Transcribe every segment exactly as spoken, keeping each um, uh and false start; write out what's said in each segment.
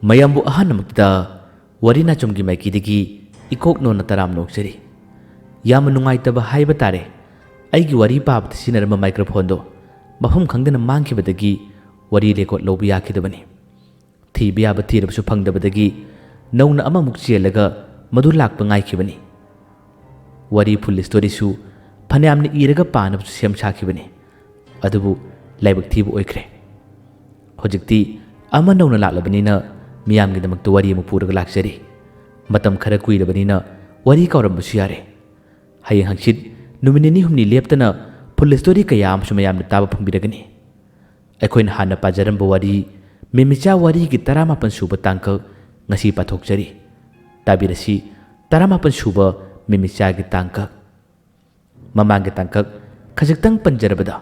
ꯃꯌꯥꯝꯕꯨ ꯑꯍꯥꯟꯕꯃꯛꯇꯗ ꯋꯥꯔꯤ ꯅꯥꯆꯣꯝꯒꯤ ꯃꯥꯏꯀꯩꯗꯒꯤ ꯏꯀꯣꯛ ꯅꯣꯟꯅ ꯇꯔꯥꯝꯅ ꯑꯣꯛꯆꯔꯤ꯫ ꯌꯥꯝꯅ ꯅꯨꯡꯉꯥꯏꯇꯕ ꯍꯥꯏꯕ ꯇꯥꯔꯦ, ꯑꯩꯒꯤ ꯋꯥꯔꯤ ꯄꯥꯕꯗ ꯁꯤꯖꯤꯟꯅꯔꯝꯕ ꯃꯥꯏꯀ꯭ꯔꯣꯐꯣꯟꯗꯣ ꯃꯐꯝ ꯈꯪꯗꯅ ꯃꯥꯡꯈꯤꯕꯗꯒꯤ ꯋꯥꯔꯤ ꯔꯦꯀꯣꯔꯗ ꯂꯧꯕ ꯌꯥꯈꯤꯗꯕꯅꯤ꯫ ꯊꯤꯕ ꯌꯥꯕ ꯊꯤꯔꯕꯁꯨ ꯐꯪꯗꯕꯗꯒꯤ ꯅꯧꯅ ꯑꯃꯃꯨꯛ ꯆꯦꯜꯂꯒ ꯃꯗꯨ ꯂꯥꯛꯄ ꯉꯥꯏꯈꯤꯕꯅꯤ꯫ ꯋꯥꯔꯤ ꯐꯨꯜ ꯁ꯭ꯇꯣꯔꯤꯁꯨ ꯐꯅꯌꯥꯝꯅ ꯏꯔꯒ ꯄꯥꯅꯕꯁꯨ ꯁꯦꯝ ꯁꯥꯈꯤꯕꯅꯤ꯫ ꯑꯗꯨꯕꯨ ꯂꯥꯏꯕꯛ ꯊꯤꯕ ꯑꯣꯏꯈ꯭ꯔꯦ꯫ ꯍꯧꯖꯤꯛꯇꯤ ꯑꯃ ꯅꯧꯅ ꯂꯥꯛꯂꯕꯅꯤꯅ ꯃꯤꯌꯥꯝꯒꯤꯗꯃꯛꯇ ꯋꯥꯔꯤ ꯑꯃ ꯄꯨꯔꯒ ꯂꯥꯛꯆꯔꯤ꯫ ꯃꯇꯝ ꯈꯔ ꯀꯨꯏꯔꯕꯅꯤꯅ ꯋꯥꯔꯤ ꯀꯥꯎꯔꯝꯕꯁꯨ ꯌꯥꯔꯦ꯫ ꯍꯌꯦꯡ ꯍꯪꯆꯤꯠ ꯅꯨꯃꯤꯠ ꯅꯤꯅꯤ ꯍꯨꯝꯅꯤ ꯂꯦꯞꯇꯅ ꯐꯨꯜ ꯁ꯭ꯇꯣꯔꯤ ꯀꯌꯥ ꯑꯃꯁꯨ ꯃꯌꯥꯝꯅ ꯇꯥꯕ ꯐꯪꯕꯤꯔꯒꯅꯤ꯫ ꯑꯩꯈꯣꯏꯅ ꯍꯥꯟꯅ ꯄꯥꯖꯔꯝꯕ ꯋꯥꯔꯤ ꯃꯦꯃꯤꯆꯥ ꯋꯥꯔꯤꯒꯤ ꯇꯔꯥꯃꯥꯄꯟ ꯁꯨꯕ ꯇꯥꯡꯀꯛ ꯉꯁꯤ ꯄꯥꯊꯣꯛꯆꯔꯤ꯫ ꯇꯥꯕꯤꯔꯁꯤ, ꯇꯔꯥꯃꯥꯄꯟ ꯁꯨꯕ ꯃꯦꯃꯤꯆꯥꯒꯤ ꯇꯥꯡꯀꯛ꯫ ꯃꯃꯥꯡꯒꯤ ꯇꯥꯡꯀꯛ ꯈꯖꯤꯛꯇꯪ ꯄꯟꯖꯔꯕꯗ,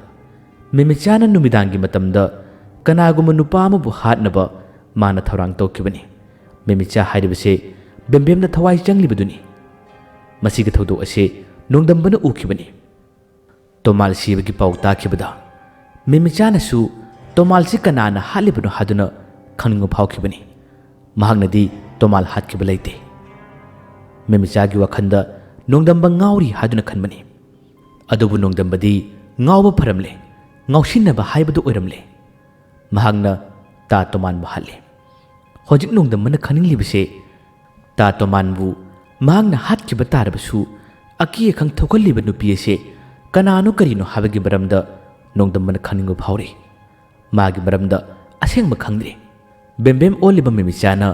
ꯃꯦꯃꯤꯆꯥꯅ ꯅꯨꯃꯤꯗꯥꯡꯒꯤ ꯃꯇꯝꯗ ꯀꯅꯥꯒꯨꯝꯕ ꯅꯨꯄꯥ ꯑꯃꯕꯨ ꯍꯥꯠꯅꯕ ꯃꯥꯅ ꯊꯧꯔꯥꯡ ꯇꯧꯈꯤꯕꯅꯤ꯫ ꯃꯦꯃꯤꯆꯥ ꯍꯥꯏꯔꯤꯕꯁꯦ ꯕꯦꯝꯕꯦꯝꯗ ꯊꯋꯥꯏ ꯆꯪꯂꯤꯕꯗꯨꯅꯤ꯫ ꯃꯁꯤꯒꯤ ꯊꯧꯗꯣꯛ ꯑꯁꯤ ꯅꯣꯡꯗꯝꯕꯅ ꯎꯈꯤꯕꯅꯤ꯫ ꯇꯣꯃꯥꯜ ꯁꯤꯕꯒꯤ ꯄꯥꯎ ꯇꯥꯈꯤꯕꯗ ꯃꯦꯃꯤꯆꯥꯅꯁꯨ ꯇꯣꯃꯥꯜꯁꯤ ꯀꯅꯥꯅ ꯍꯥꯠꯂꯤꯕꯅꯣ ꯍꯥꯏꯗꯨꯅ ꯈꯪꯅꯤꯡꯕ ꯐꯥꯎꯈꯤꯕꯅꯤ꯫ ꯃꯍꯥꯛꯅꯗꯤ ꯇꯣꯃꯥꯜ ꯍꯥꯠꯈꯤꯕ ꯂꯩꯇꯦ꯫ ꯃꯦꯃꯤꯆꯥꯒꯤ ꯋꯥꯈꯜꯗ ꯅꯣꯡꯗꯝꯕ ꯉꯥꯎꯔꯤ ꯍꯥꯏꯗꯨꯅ ꯈꯟꯕꯅꯤ꯫ ꯑꯗꯨꯕꯨ ꯅꯣꯡꯗꯝꯕꯗꯤ ꯉꯥꯎꯕ ꯐꯔꯝꯂꯦ, ꯉꯥꯎꯁꯤꯟꯅꯕ ꯍꯥꯏꯕꯗꯨ ꯑꯣꯏꯔꯝꯂꯦ꯫ ꯃꯍꯥꯛꯅ ꯇꯥ ꯇꯣꯃꯥꯟꯕꯨ ꯍꯥꯠꯂꯦ꯫ ꯍꯧꯖꯤꯛ ꯅꯣꯡꯗꯝꯕꯅ ꯈꯪꯅꯤꯡꯂꯤꯕꯁꯦ, ꯇꯥ ꯇꯣꯃꯥꯟꯕꯨ ꯃꯍꯥꯛꯅ ꯍꯥꯠꯈꯤꯕ ꯇꯥꯔꯕꯁꯨ, ꯑꯀꯤ ꯑꯈꯪ ꯊꯣꯛꯍꯜꯂꯤꯕ ꯅꯨꯄꯤ ꯑꯁꯦ ꯀꯅꯥꯅꯣ ꯀꯔꯤꯅꯣ ꯍꯥꯏꯕꯒꯤ ꯃꯔꯝꯗ ꯅꯣꯡꯗꯝꯕꯅ ꯈꯪꯅꯤꯡꯕ ꯐꯥꯎꯔꯤ꯫ ꯃꯥꯒꯤ ꯃꯔꯝꯗ ꯑꯁꯦꯡꯕ ꯈꯪꯗ꯭ꯔꯤ꯫ ꯕꯦꯝꯕꯦꯝ ꯑꯣꯜꯂꯤꯕ ꯃꯦꯃꯤꯆꯥꯅ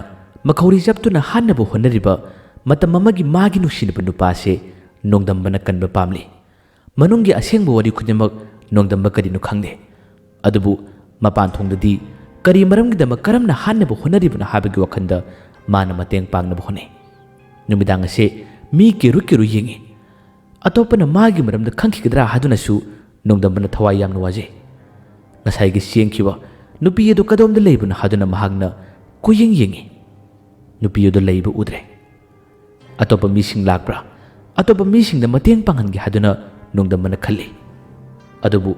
ꯃꯈꯧꯔꯤ ꯆꯞꯇꯨꯅ ꯍꯥꯠꯅꯕ ꯍꯣꯠꯅꯔꯤꯕ ꯃꯇꯝ ꯑꯃꯒꯤ ꯃꯥꯒꯤ ꯅꯨꯡꯁꯤꯅꯕ ꯅꯨꯄꯥꯁꯦ ꯅꯣꯡꯗꯝꯕꯅ ꯀꯟꯕ ꯄꯥꯝꯂꯤ꯫ ꯃꯅꯨꯡꯒꯤ ꯑꯁꯦꯡꯕ ꯋꯥꯔꯤ ꯈꯨꯗꯤꯡꯃꯛ ꯅꯣꯡꯗꯝꯕ ꯀꯔꯤꯅꯣ ꯈꯪꯗꯦ꯫ ꯑꯗꯨꯕꯨ ꯃꯄꯥꯟ ꯊꯣꯡꯗꯗꯤ ꯀꯔꯤ ꯃꯔꯝꯒꯤꯗꯃꯛ ꯀꯔꯝꯅ ꯍꯥꯠꯅꯕ ꯍꯣꯠꯅꯔꯤꯕꯅꯣ ꯍꯥꯏꯕꯒꯤ ꯋꯥꯈꯜꯗ ꯃꯥꯅ ꯃꯇꯦꯡ ꯄꯥꯡꯅꯕ ꯍꯣꯠꯅꯩ꯫ ꯅꯨꯃꯤꯗꯥꯡ ꯑꯁꯦ ꯃꯤ ꯀꯦꯔꯨ ꯀꯦꯔꯨ ꯌꯦꯡꯉꯤ꯫ ꯑꯇꯣꯞꯄꯅ ꯃꯥꯒꯤ ꯃꯔꯝꯗ ꯈꯪꯈꯤꯒꯗ꯭ꯔꯥ ꯍꯥꯏꯗꯨꯅꯁꯨ ꯅꯣꯡꯗꯝꯕꯅ ꯊꯋꯥꯏ ꯌꯥꯝꯅ ꯋꯥꯖꯩ꯫ ꯉꯁꯥꯏꯒꯤ ꯆꯦꯟꯈꯤꯕ ꯅꯨꯄꯤ ꯑꯗꯨ ꯀꯗꯣꯝꯗ ꯂꯩꯕꯅꯣ ꯍꯥꯏꯗꯨꯅ ꯃꯍꯥꯛꯅ ꯀꯣꯏꯌꯦꯡ ꯌꯦꯡꯉꯤ꯫ ꯅꯨꯄꯤ ꯑꯗꯨ ꯂꯩꯕ ꯎꯗ꯭ꯔꯦ꯫ ꯑꯇꯣꯞꯄ ꯃꯤꯁꯤꯡ ꯂꯥꯛꯄ꯭ꯔꯥ, ꯑꯇꯣꯞꯄ ꯃꯤꯁꯤꯡꯗ ꯃꯇꯦꯡ ꯄꯥꯡꯍꯟꯒꯦ ꯍꯥꯏꯗꯨꯅ ꯅꯣꯡꯗꯝꯕꯅ ꯈꯜꯂꯤ꯫ ꯑꯗꯨꯕꯨ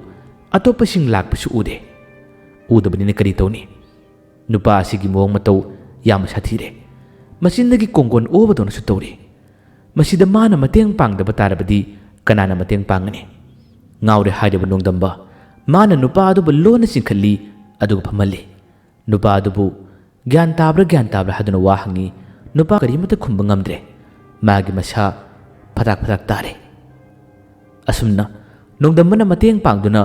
ꯑꯇꯣꯞꯄꯁꯤꯡ ꯂꯥꯛꯄꯁꯨ ꯎꯗꯦ꯫ ꯎꯗꯕꯅꯤꯅ ꯀꯔꯤ ꯇꯧꯅꯤ? ꯅꯨꯄꯥ ꯑꯁꯤꯒꯤ ꯃꯑꯣꯡ ꯃꯇꯧ ꯌꯥꯝꯅ ꯁꯥꯊꯤꯔꯦ꯫ ꯃꯆꯤꯟꯗꯒꯤ ꯀꯣꯡꯒꯣꯟ ꯑꯣꯕꯗꯧꯅꯁꯨ ꯇꯧꯔꯤ꯫ ꯃꯁꯤꯗ ꯃꯥꯅ ꯃꯇꯦꯡ ꯄꯥꯡꯗꯕ ꯇꯥꯔꯕꯗꯤ ꯀꯅꯥꯅ ꯃꯇꯦꯡ ꯄꯥꯡꯒꯅꯤ? ꯉꯥꯎꯔꯦ ꯍꯥꯏꯔꯤꯕ ꯅꯣꯡꯗꯝꯕ ꯃꯥꯅ ꯅꯨꯄꯥ ꯑꯗꯨꯕꯨ ꯂꯣꯟꯅ ꯆꯤꯡꯈꯠꯂꯤ, ꯑꯗꯨꯒ ꯐꯝꯍꯜꯂꯤ꯫ ꯅꯨꯄꯥ ꯑꯗꯨꯕꯨ ꯒ꯭ꯌꯥꯟ ꯇꯥꯕ꯭ꯔꯥ, ꯒ꯭ꯌꯥꯟ ꯇꯥꯕ꯭ꯔꯥ ꯍꯥꯏꯗꯨꯅ ꯋꯥ ꯍꯪꯉꯤ꯫ ꯅꯨꯄꯥ ꯀꯔꯤꯃꯠꯇ ꯈꯨꯝꯕ ꯉꯝꯗ꯭ꯔꯦ꯫ ꯃꯥꯒꯤ ꯃꯁꯥ ꯐꯗꯥꯛ ꯐꯗꯥꯛ ꯇꯥꯔꯦ꯫ ꯑꯁꯨꯝꯅ ꯅꯣꯡꯗꯝꯕꯅ ꯃꯇꯦꯡ ꯄꯥꯡꯗꯨꯅ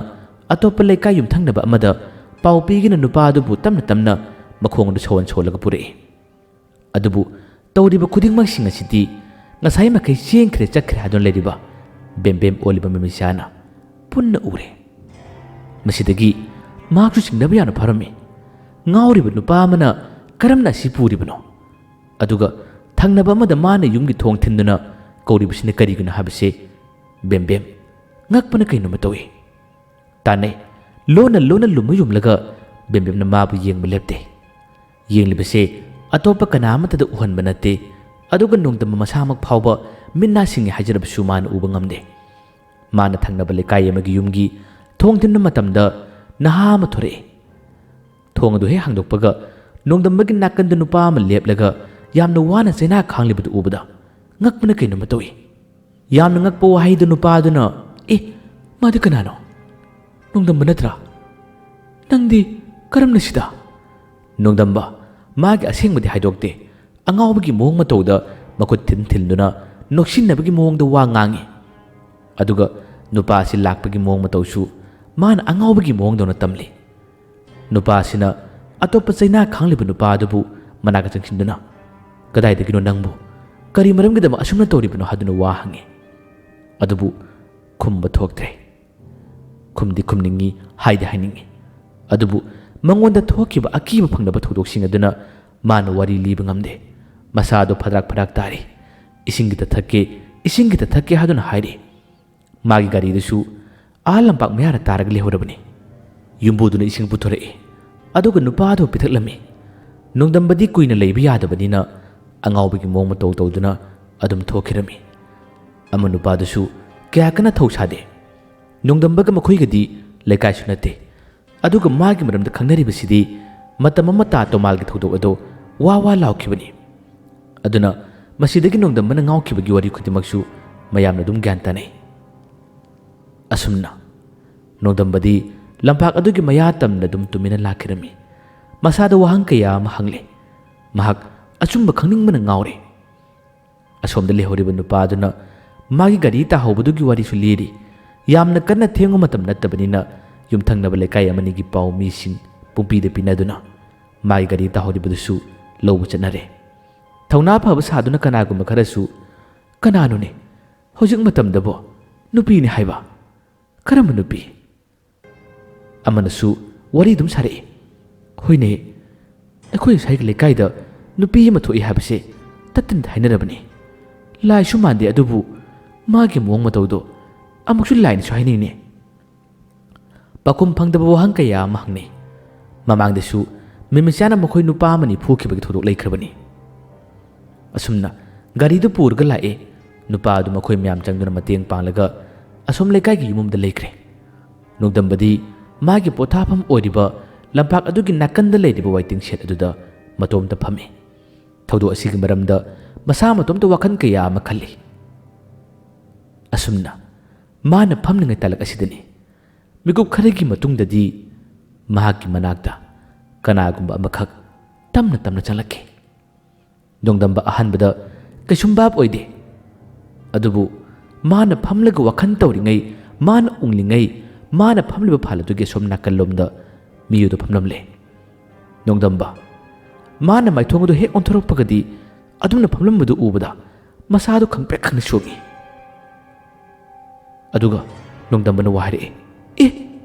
ꯑꯇꯣꯞꯄ ꯂꯩꯀꯥꯏ ꯌꯨꯝꯊꯪꯅꯕ ꯑꯃꯗ ꯄꯥꯎ ꯄꯤꯒꯅ ꯅꯨꯄꯥ ꯑꯗꯨꯕꯨ ꯇꯞꯅ ꯇꯞꯅ ꯃꯈꯣꯡ ꯑꯗꯨ ꯁꯧꯍꯟ ꯁꯧꯍꯜꯂꯒ ꯄꯨꯔꯛꯏ꯫ ꯑꯗꯨꯕꯨ ꯇꯧꯔꯤꯕ ꯈꯨꯗꯤꯡꯃꯛꯁꯤꯡ ꯑꯁꯤꯗꯤ ꯉꯁꯥꯏ ꯃꯈꯩ ꯆꯦꯟꯈ꯭ꯔꯦ ꯆꯠꯈ꯭ꯔꯦ ꯍꯥꯏꯗꯨꯅ ꯂꯩꯔꯤꯕ ꯕꯦꯝꯕꯦꯝ ꯑꯣꯜꯂꯤꯕ ꯃꯃꯤꯆꯥꯅ ꯄꯨꯟꯅ ꯎꯔꯦ꯫ ꯃꯁꯤꯗꯒꯤ ꯃꯍꯥꯛꯁꯨ ꯆꯤꯡꯅꯕ ꯌꯥꯝꯅ ꯐꯥꯎꯔꯝꯃꯤ꯫ ꯉꯥꯎꯔꯤꯕ ꯅꯨꯄꯥ ꯑꯃꯅ ꯀꯔꯝꯅ ꯑꯁꯤ ꯄꯨꯔꯤꯕꯅꯣ? ꯑꯗꯨꯒ ꯊꯪꯅꯕ ꯑꯃꯗ ꯃꯥꯅ ꯌꯨꯝꯒꯤ ꯊꯣꯡ ꯊꯤꯟꯗꯨꯅ ꯀꯧꯔꯤꯕꯁꯤꯅ ꯀꯔꯤꯒꯤꯅꯣ ꯍꯥꯏꯕꯁꯦ ꯕꯦꯝꯕꯦꯝ ꯉꯛꯄꯅ ꯀꯩꯅꯣꯝꯃ ꯇꯧꯏ꯫ ꯇꯥꯟꯅꯩ꯫ ꯂꯣꯟꯅ ꯂꯣꯟꯅ ꯂꯨꯝꯃ ꯌꯨꯝꯂꯒ ꯕꯦꯝꯕꯦꯝꯅ ꯃꯥꯕꯨ ꯌꯦꯡꯕ ꯂꯦꯞꯇꯦ꯫ ꯌꯦꯡꯂꯤꯕꯁꯦ ꯑꯇꯣꯞꯄ ꯀꯅꯥ ꯑꯃꯠꯇꯗ ꯎꯍꯟꯕ ꯅꯠꯇꯦ꯫ ꯑꯗꯨꯒ ꯅꯣꯡꯗꯝꯕ ꯃꯁꯥꯃꯛ ꯐꯥꯎꯕ ꯃꯤꯠ ꯅꯥ ꯁꯤꯡꯉꯤ ꯍꯥꯏꯖꯔꯕꯁꯨ ꯃꯥꯅ ꯎꯕ ꯉꯝꯗꯦ꯫ ꯃꯥꯅ ꯊꯪꯅꯕ ꯂꯩꯀꯥꯏ ꯑꯃꯒꯤ ꯌꯨꯝꯒꯤ ꯊꯣꯡ ꯊꯤꯟꯕ ꯃꯇꯝꯗ ꯅꯍꯥ ꯑꯃ ꯊꯣꯔꯛꯏ꯫ ꯊꯣꯡ ꯑꯗꯨ ꯍꯦꯛ ꯍꯥꯡꯗꯣꯛꯄꯒ ꯅꯣꯡꯗꯝꯕꯒꯤ ꯅꯥꯀꯟꯗ ꯅꯨꯄꯥ ꯑꯃ ꯂꯦꯞꯂꯒ ꯌꯥꯝꯅ ꯋꯥꯅ ꯆꯩꯅꯥ ꯈꯥꯡꯂꯤꯕꯗꯨ ꯎꯕꯗ ꯉꯛꯄꯅ ꯀꯩꯅꯣꯝꯃ ꯇꯧꯏ꯫ ꯌꯥꯝꯅ ꯉꯛꯄ ꯋꯥꯍꯩꯗ ꯅꯨꯄꯥ ꯑꯗꯨꯅ, "ꯑꯦ, ꯃꯥꯗꯤ ꯀꯅꯥꯅꯣ? ꯅꯣꯡꯗꯝꯕ ꯅꯠꯇ꯭ꯔꯥ? ꯅꯪꯗꯤ ꯀꯔꯝꯅ ꯁꯤꯗ?" ꯅꯣꯡꯗꯝꯕ ꯃꯥꯒꯤ ꯑꯁꯦꯡꯕꯗꯤ ꯍꯥꯏꯗꯣꯛꯇꯦ꯫ ꯑꯉꯥꯎꯕꯒꯤ ꯃꯑꯣꯡ ꯃꯇꯧꯗ ꯃꯈꯨꯠ ꯊꯤꯟ ꯊꯤꯟꯗꯨꯅ ꯅꯣꯛꯁꯤꯟꯅꯕꯒꯤ ꯃꯑꯣꯡꯗ ꯋꯥ ꯉꯥꯡꯏ꯫ ꯑꯗꯨꯒ ꯅꯨꯄꯥ ꯑꯁꯤ ꯂꯥꯛꯄꯒꯤ ꯃꯑꯣꯡ ꯃꯇꯧꯁꯨ ꯃꯥꯅ ꯑꯉꯥꯎꯕꯒꯤ ꯃꯑꯣꯡꯗꯧꯅ ꯇꯝꯂꯤ꯫ ꯅꯨꯄꯥ ꯑꯁꯤꯅ ꯑꯇꯣꯞꯄ ꯆꯩꯅꯥ ꯈꯥꯡꯂꯤꯕ ꯅꯨꯄꯥ ꯑꯗꯨꯕꯨ ꯃꯅꯥꯛꯇ ꯆꯪꯁꯤꯟꯗꯨꯅ, "ꯀꯗꯥꯏꯗꯒꯤꯅꯣ ꯅꯪꯕꯨ? ꯀꯔꯤ ꯃꯔꯝꯒꯤꯗꯃꯛ ꯑꯁꯨꯝꯅ ꯇꯧꯔꯤꯕꯅꯣ?" ꯍꯥꯏꯗꯨꯅ ꯋꯥ ꯍꯪꯉꯤ꯫ ꯑꯗꯨꯕꯨ ꯈꯨꯝꯕ ꯊꯣꯛꯇ꯭ꯔꯦ꯫ ꯈꯨꯝꯗꯤ ꯈꯨꯝꯅꯤꯡꯉꯤ, ꯍꯥꯏꯗꯤ ꯍꯥꯏꯅꯤꯡꯉꯤ꯫ ꯑꯗꯨꯕꯨ ꯃꯉꯣꯟꯗ ꯊꯣꯛꯈꯤꯕ ꯑꯀꯤꯕ ꯐꯪꯗꯕ ꯊꯧꯗꯣꯛꯁꯤꯡ ꯑꯗꯨꯅ ꯃꯥꯅ ꯋꯥꯔꯤ ꯂꯤꯕ ꯉꯝꯗꯦ꯫ ꯃꯁꯥꯗꯣ ꯐꯗ꯭ꯔꯥꯛ ꯐꯗ꯭ꯔꯥꯛ ꯇꯥꯔꯤ꯫ "ꯏꯁꯤꯡ ꯈꯤꯇ ꯊꯛꯀꯦ, ꯏꯁꯤꯡ ꯈꯤꯇ ꯊꯛꯀꯦ" ꯍꯥꯏꯗꯨꯅ ꯍꯥꯏꯔꯤ꯫ ꯃꯥꯒꯤ ꯒꯥꯔꯤꯗꯨꯁꯨ ꯑꯥ ꯂꯝꯄꯥꯛ ꯃꯌꯥꯗ ꯇꯥꯔꯒ ꯂꯩꯍꯧꯔꯕꯅꯤ꯫ ꯌꯨꯝꯕꯨꯗꯨꯅ ꯏꯁꯤꯡ ꯄꯨꯊꯣꯔꯛꯏ꯫ ꯑꯗꯨꯒ ꯅꯨꯄꯥꯗꯨ ꯄꯤꯊꯛꯂꯝꯃꯤ꯫ ꯅꯣꯡꯗꯝꯕꯗꯤ ꯀꯨꯏꯅ ꯂꯩꯕ ꯌꯥꯗꯕꯅꯤꯅ ꯑꯉꯥꯎꯕꯒꯤ ꯃꯑꯣꯡ ꯃꯇꯧ ꯇꯧꯗꯨꯅ ꯑꯗꯨꯝ ꯊꯣꯛꯈꯤꯔꯝꯃꯤ꯫ ꯑꯃ ꯅꯨꯄꯥꯗꯨꯁꯨ ꯀꯌꯥ ꯀꯟꯅ ꯊꯧ ꯁꯥꯗꯦ꯫ ꯅꯣꯡꯗꯝꯕꯒ ꯃꯈꯣꯏꯒꯗꯤ ꯂꯩꯀꯥꯏꯁꯨ ꯅꯠꯇꯦ꯫ ꯑꯗꯨꯒ ꯃꯥꯒꯤ ꯃꯔꯝꯗ ꯈꯪꯅꯔꯤꯕꯁꯤꯗꯤ ꯃꯇꯝ ꯑꯃ ꯇꯥ ꯇꯣꯃꯥꯜꯒꯤ ꯊꯧꯗꯣꯛ ꯑꯗꯣ ꯋꯥ ꯋꯥ ꯂꯥꯎꯈꯤꯕꯅꯤ꯫ ꯑꯗꯨꯅ ꯃꯁꯤꯗꯒꯤ ꯅꯣꯡꯗꯝꯕꯅ ꯉꯥꯎꯈꯤꯕꯒꯤ ꯋꯥꯔꯤ ꯈꯨꯗꯤꯡꯃꯛꯁꯨ ꯃꯌꯥꯝꯅ ꯑꯗꯨꯝ ꯒ꯭ꯌꯥꯟ ꯇꯥꯅꯩ꯫ ꯑꯁꯨꯝꯅ ꯅꯣꯡꯗꯝꯕꯗꯤ ꯂꯝꯄꯥꯛ ꯑꯗꯨꯒꯤ ꯃꯌꯥ ꯇꯝꯅ ꯑꯗꯨꯝ ꯇꯨꯃꯤꯟꯅ ꯂꯥꯛꯈꯤꯔꯝꯃꯤ꯫ ꯃꯁꯥꯗ ꯋꯥꯍꯪ ꯀꯌꯥ ꯑꯃ ꯍꯪꯂꯦ꯫ ꯃꯍꯥꯛ ꯑꯆꯨꯝꯕ ꯈꯪꯅꯤꯡꯕꯅ ꯉꯥꯎꯔꯦ꯫ ꯑꯁꯣꯝꯗ ꯂꯩꯍꯧꯔꯤꯕ ꯅꯨꯄꯥ ꯑꯗꯨꯅ ꯃꯥꯒꯤ ꯒꯥꯔꯤ ꯇꯥꯍꯧꯕꯗꯨꯒꯤ ꯋꯥꯔꯤꯁꯨ ꯂꯤꯔꯤ꯫ ꯌꯥꯝꯅ ꯀꯟꯅ ꯊꯦꯡꯕ ꯃꯇꯝ ꯅꯠꯇꯕꯅꯤꯅ ꯌꯨꯝꯊꯪꯅꯕ ꯂꯩꯀꯥꯏ ꯑꯃꯅꯤꯒꯤ ꯄꯥꯎ ꯃꯤꯁꯤꯡ ꯄꯨꯡꯄꯤꯗ ꯄꯤꯅꯗꯨꯅ ꯃꯥꯒꯤ ꯒꯥꯔꯤ ꯇꯥꯍꯧꯔꯤꯕꯗꯨꯁꯨ ꯂꯧꯕ ꯆꯠꯅꯔꯦ꯫ ꯊꯧꯅꯥ ꯐꯕ ꯁꯥꯗꯨꯅ ꯀꯅꯥꯒꯨꯝꯕ ꯈꯔꯁꯨ, "ꯀꯅꯥꯅꯣꯅꯦ ꯍꯧꯖꯤꯛ ꯃꯇꯝꯗꯕꯣ ꯅꯨꯄꯤꯅꯤ ꯍꯥꯏꯕ? ꯀꯔꯝꯕ ꯅꯨꯄꯤ?" ꯑꯃꯅꯁꯨ ꯋꯥꯔꯤ ꯑꯗꯨꯝ ꯁꯥꯔꯛꯏ꯫ "ꯍꯣꯏꯅꯦ, ꯑꯩꯈꯣꯏ ꯁ꯭ꯋꯥꯏꯒꯤ ꯂꯩꯀꯥꯏꯗ ꯅꯨꯄꯤ ꯑꯃ ꯊꯣꯛꯏ ꯍꯥꯏꯕꯁꯦ ꯇꯠꯇꯅ ꯍꯥꯏꯅꯔꯕꯅꯤ꯫ ꯂꯥꯏꯁꯨ ꯃꯥꯟꯗꯦ, ꯑꯗꯨꯕꯨ ꯃꯥꯒꯤ ꯃꯑꯣꯡ ꯃꯇꯧꯗꯣ ꯑꯃꯨꯛꯁꯨ ꯂꯥꯏꯅꯁꯨ ꯍꯥꯏꯅꯩꯅꯦ꯫" ꯄꯥꯎꯈꯨꯝ ꯐꯪꯗꯕ ꯋꯥꯍꯪ ꯀꯌꯥ ꯑꯃ ꯍꯪꯅꯩ꯫ ꯃꯃꯥꯡꯗꯁꯨ ꯃꯤꯃꯤꯆꯥꯅ ꯃꯈꯣꯏ ꯅꯨꯄꯥ ꯑꯃꯅꯤ ꯐꯨꯈꯤꯕꯒꯤ ꯊꯧꯗꯣꯛ ꯂꯩꯈ꯭ꯔꯕꯅꯤ꯫ ꯑꯁꯨꯝꯅ ꯒꯥꯔꯤꯗꯨ ꯄꯨꯔꯒ ꯂꯥꯛꯑꯦ꯫ ꯅꯨꯄꯥ ꯑꯗꯨ ꯃꯈꯣꯏ ꯃꯌꯥꯝ ꯆꯪꯗꯨꯅ ꯃꯇꯦꯡ ꯄꯥꯡꯂꯒ ꯑꯁꯣꯝ ꯂꯩꯀꯥꯏꯒꯤ ꯌꯨꯝ ꯑꯃꯗ ꯂꯩꯈ꯭ꯔꯦ꯫ ꯅꯣꯡꯗꯝꯕꯗꯤ ꯃꯥꯒꯤ ꯄꯣꯊꯥꯐꯝ ꯑꯣꯏꯔꯤꯕ ꯂꯝꯄꯥꯛ ꯑꯗꯨꯒꯤ ꯅꯥꯀꯟꯗ ꯂꯩꯔꯤꯕ ꯋꯥꯏꯇꯤꯡ ꯁꯦꯠ ꯑꯗꯨꯗ ꯃꯇꯣꯝꯇ ꯐꯝꯃꯤ꯫ ꯊꯧꯗꯣꯛ ꯑꯁꯤꯒꯤ ꯃꯔꯝꯗ ꯃꯁꯥ ꯃꯇꯣꯝꯇ ꯋꯥꯈꯜ ꯀꯌꯥ ꯑꯃ ꯈꯜꯂꯤ꯫ ꯑꯁꯨꯝꯅ ꯃꯥꯅ ꯐꯝꯂꯤꯉꯩ ꯇꯥꯂꯛ ꯑꯁꯤꯗꯅꯤ ꯃꯤꯀꯨꯞ ꯈꯔꯒꯤ ꯃꯇꯨꯡꯗꯗꯤ ꯃꯍꯥꯛꯀꯤ ꯃꯅꯥꯛꯇ ꯀꯅꯥꯒꯨꯝꯕ ꯑꯃꯈꯛ ꯇꯞꯅ ꯇꯞꯅ ꯆꯪꯂꯛꯈꯤ꯫ ꯅꯣꯡꯗꯝꯕ ꯑꯍꯥꯟꯕꯗ ꯀꯩꯁꯨꯝ ꯚꯥꯞ ꯑꯣꯏꯗꯦ꯫ ꯑꯗꯨꯕꯨ ꯃꯥꯅ ꯐꯝꯂꯒ ꯋꯥꯈꯜ ꯇꯧꯔꯤꯉꯩ, ꯃꯥꯅ ꯎꯪꯂꯤꯉꯩ, ꯃꯥꯅ ꯐꯝꯂꯤꯕ ꯐꯥꯜ ꯑꯗꯨꯒꯤ ꯑꯁꯣꯝ ꯅꯥꯀꯜꯂꯣꯝꯗ ꯃꯤꯑꯣꯏꯗꯨ ꯐꯝꯂꯝꯂꯦ꯫ ꯅꯣꯡꯗꯝꯕ ꯃꯥꯅ ꯃꯥꯏꯊꯣꯡ ꯑꯗꯨ ꯍꯦꯛ ꯑꯣꯟꯊꯣꯔꯛꯄꯒꯗꯤ ꯑꯗꯨꯝꯅ ꯐꯝꯂꯝꯕꯗꯨ ꯎꯕꯗ ꯃꯁꯥꯗꯨ ꯈꯪꯄ꯭ꯔꯦꯛ ꯈꯪꯅ ꯆꯣꯡꯏ꯫ ꯑꯗꯨꯒ ꯅꯣꯡꯗꯝꯕꯅ ꯋꯥ ꯍꯥꯏꯔꯛꯏ, "ꯑꯦ,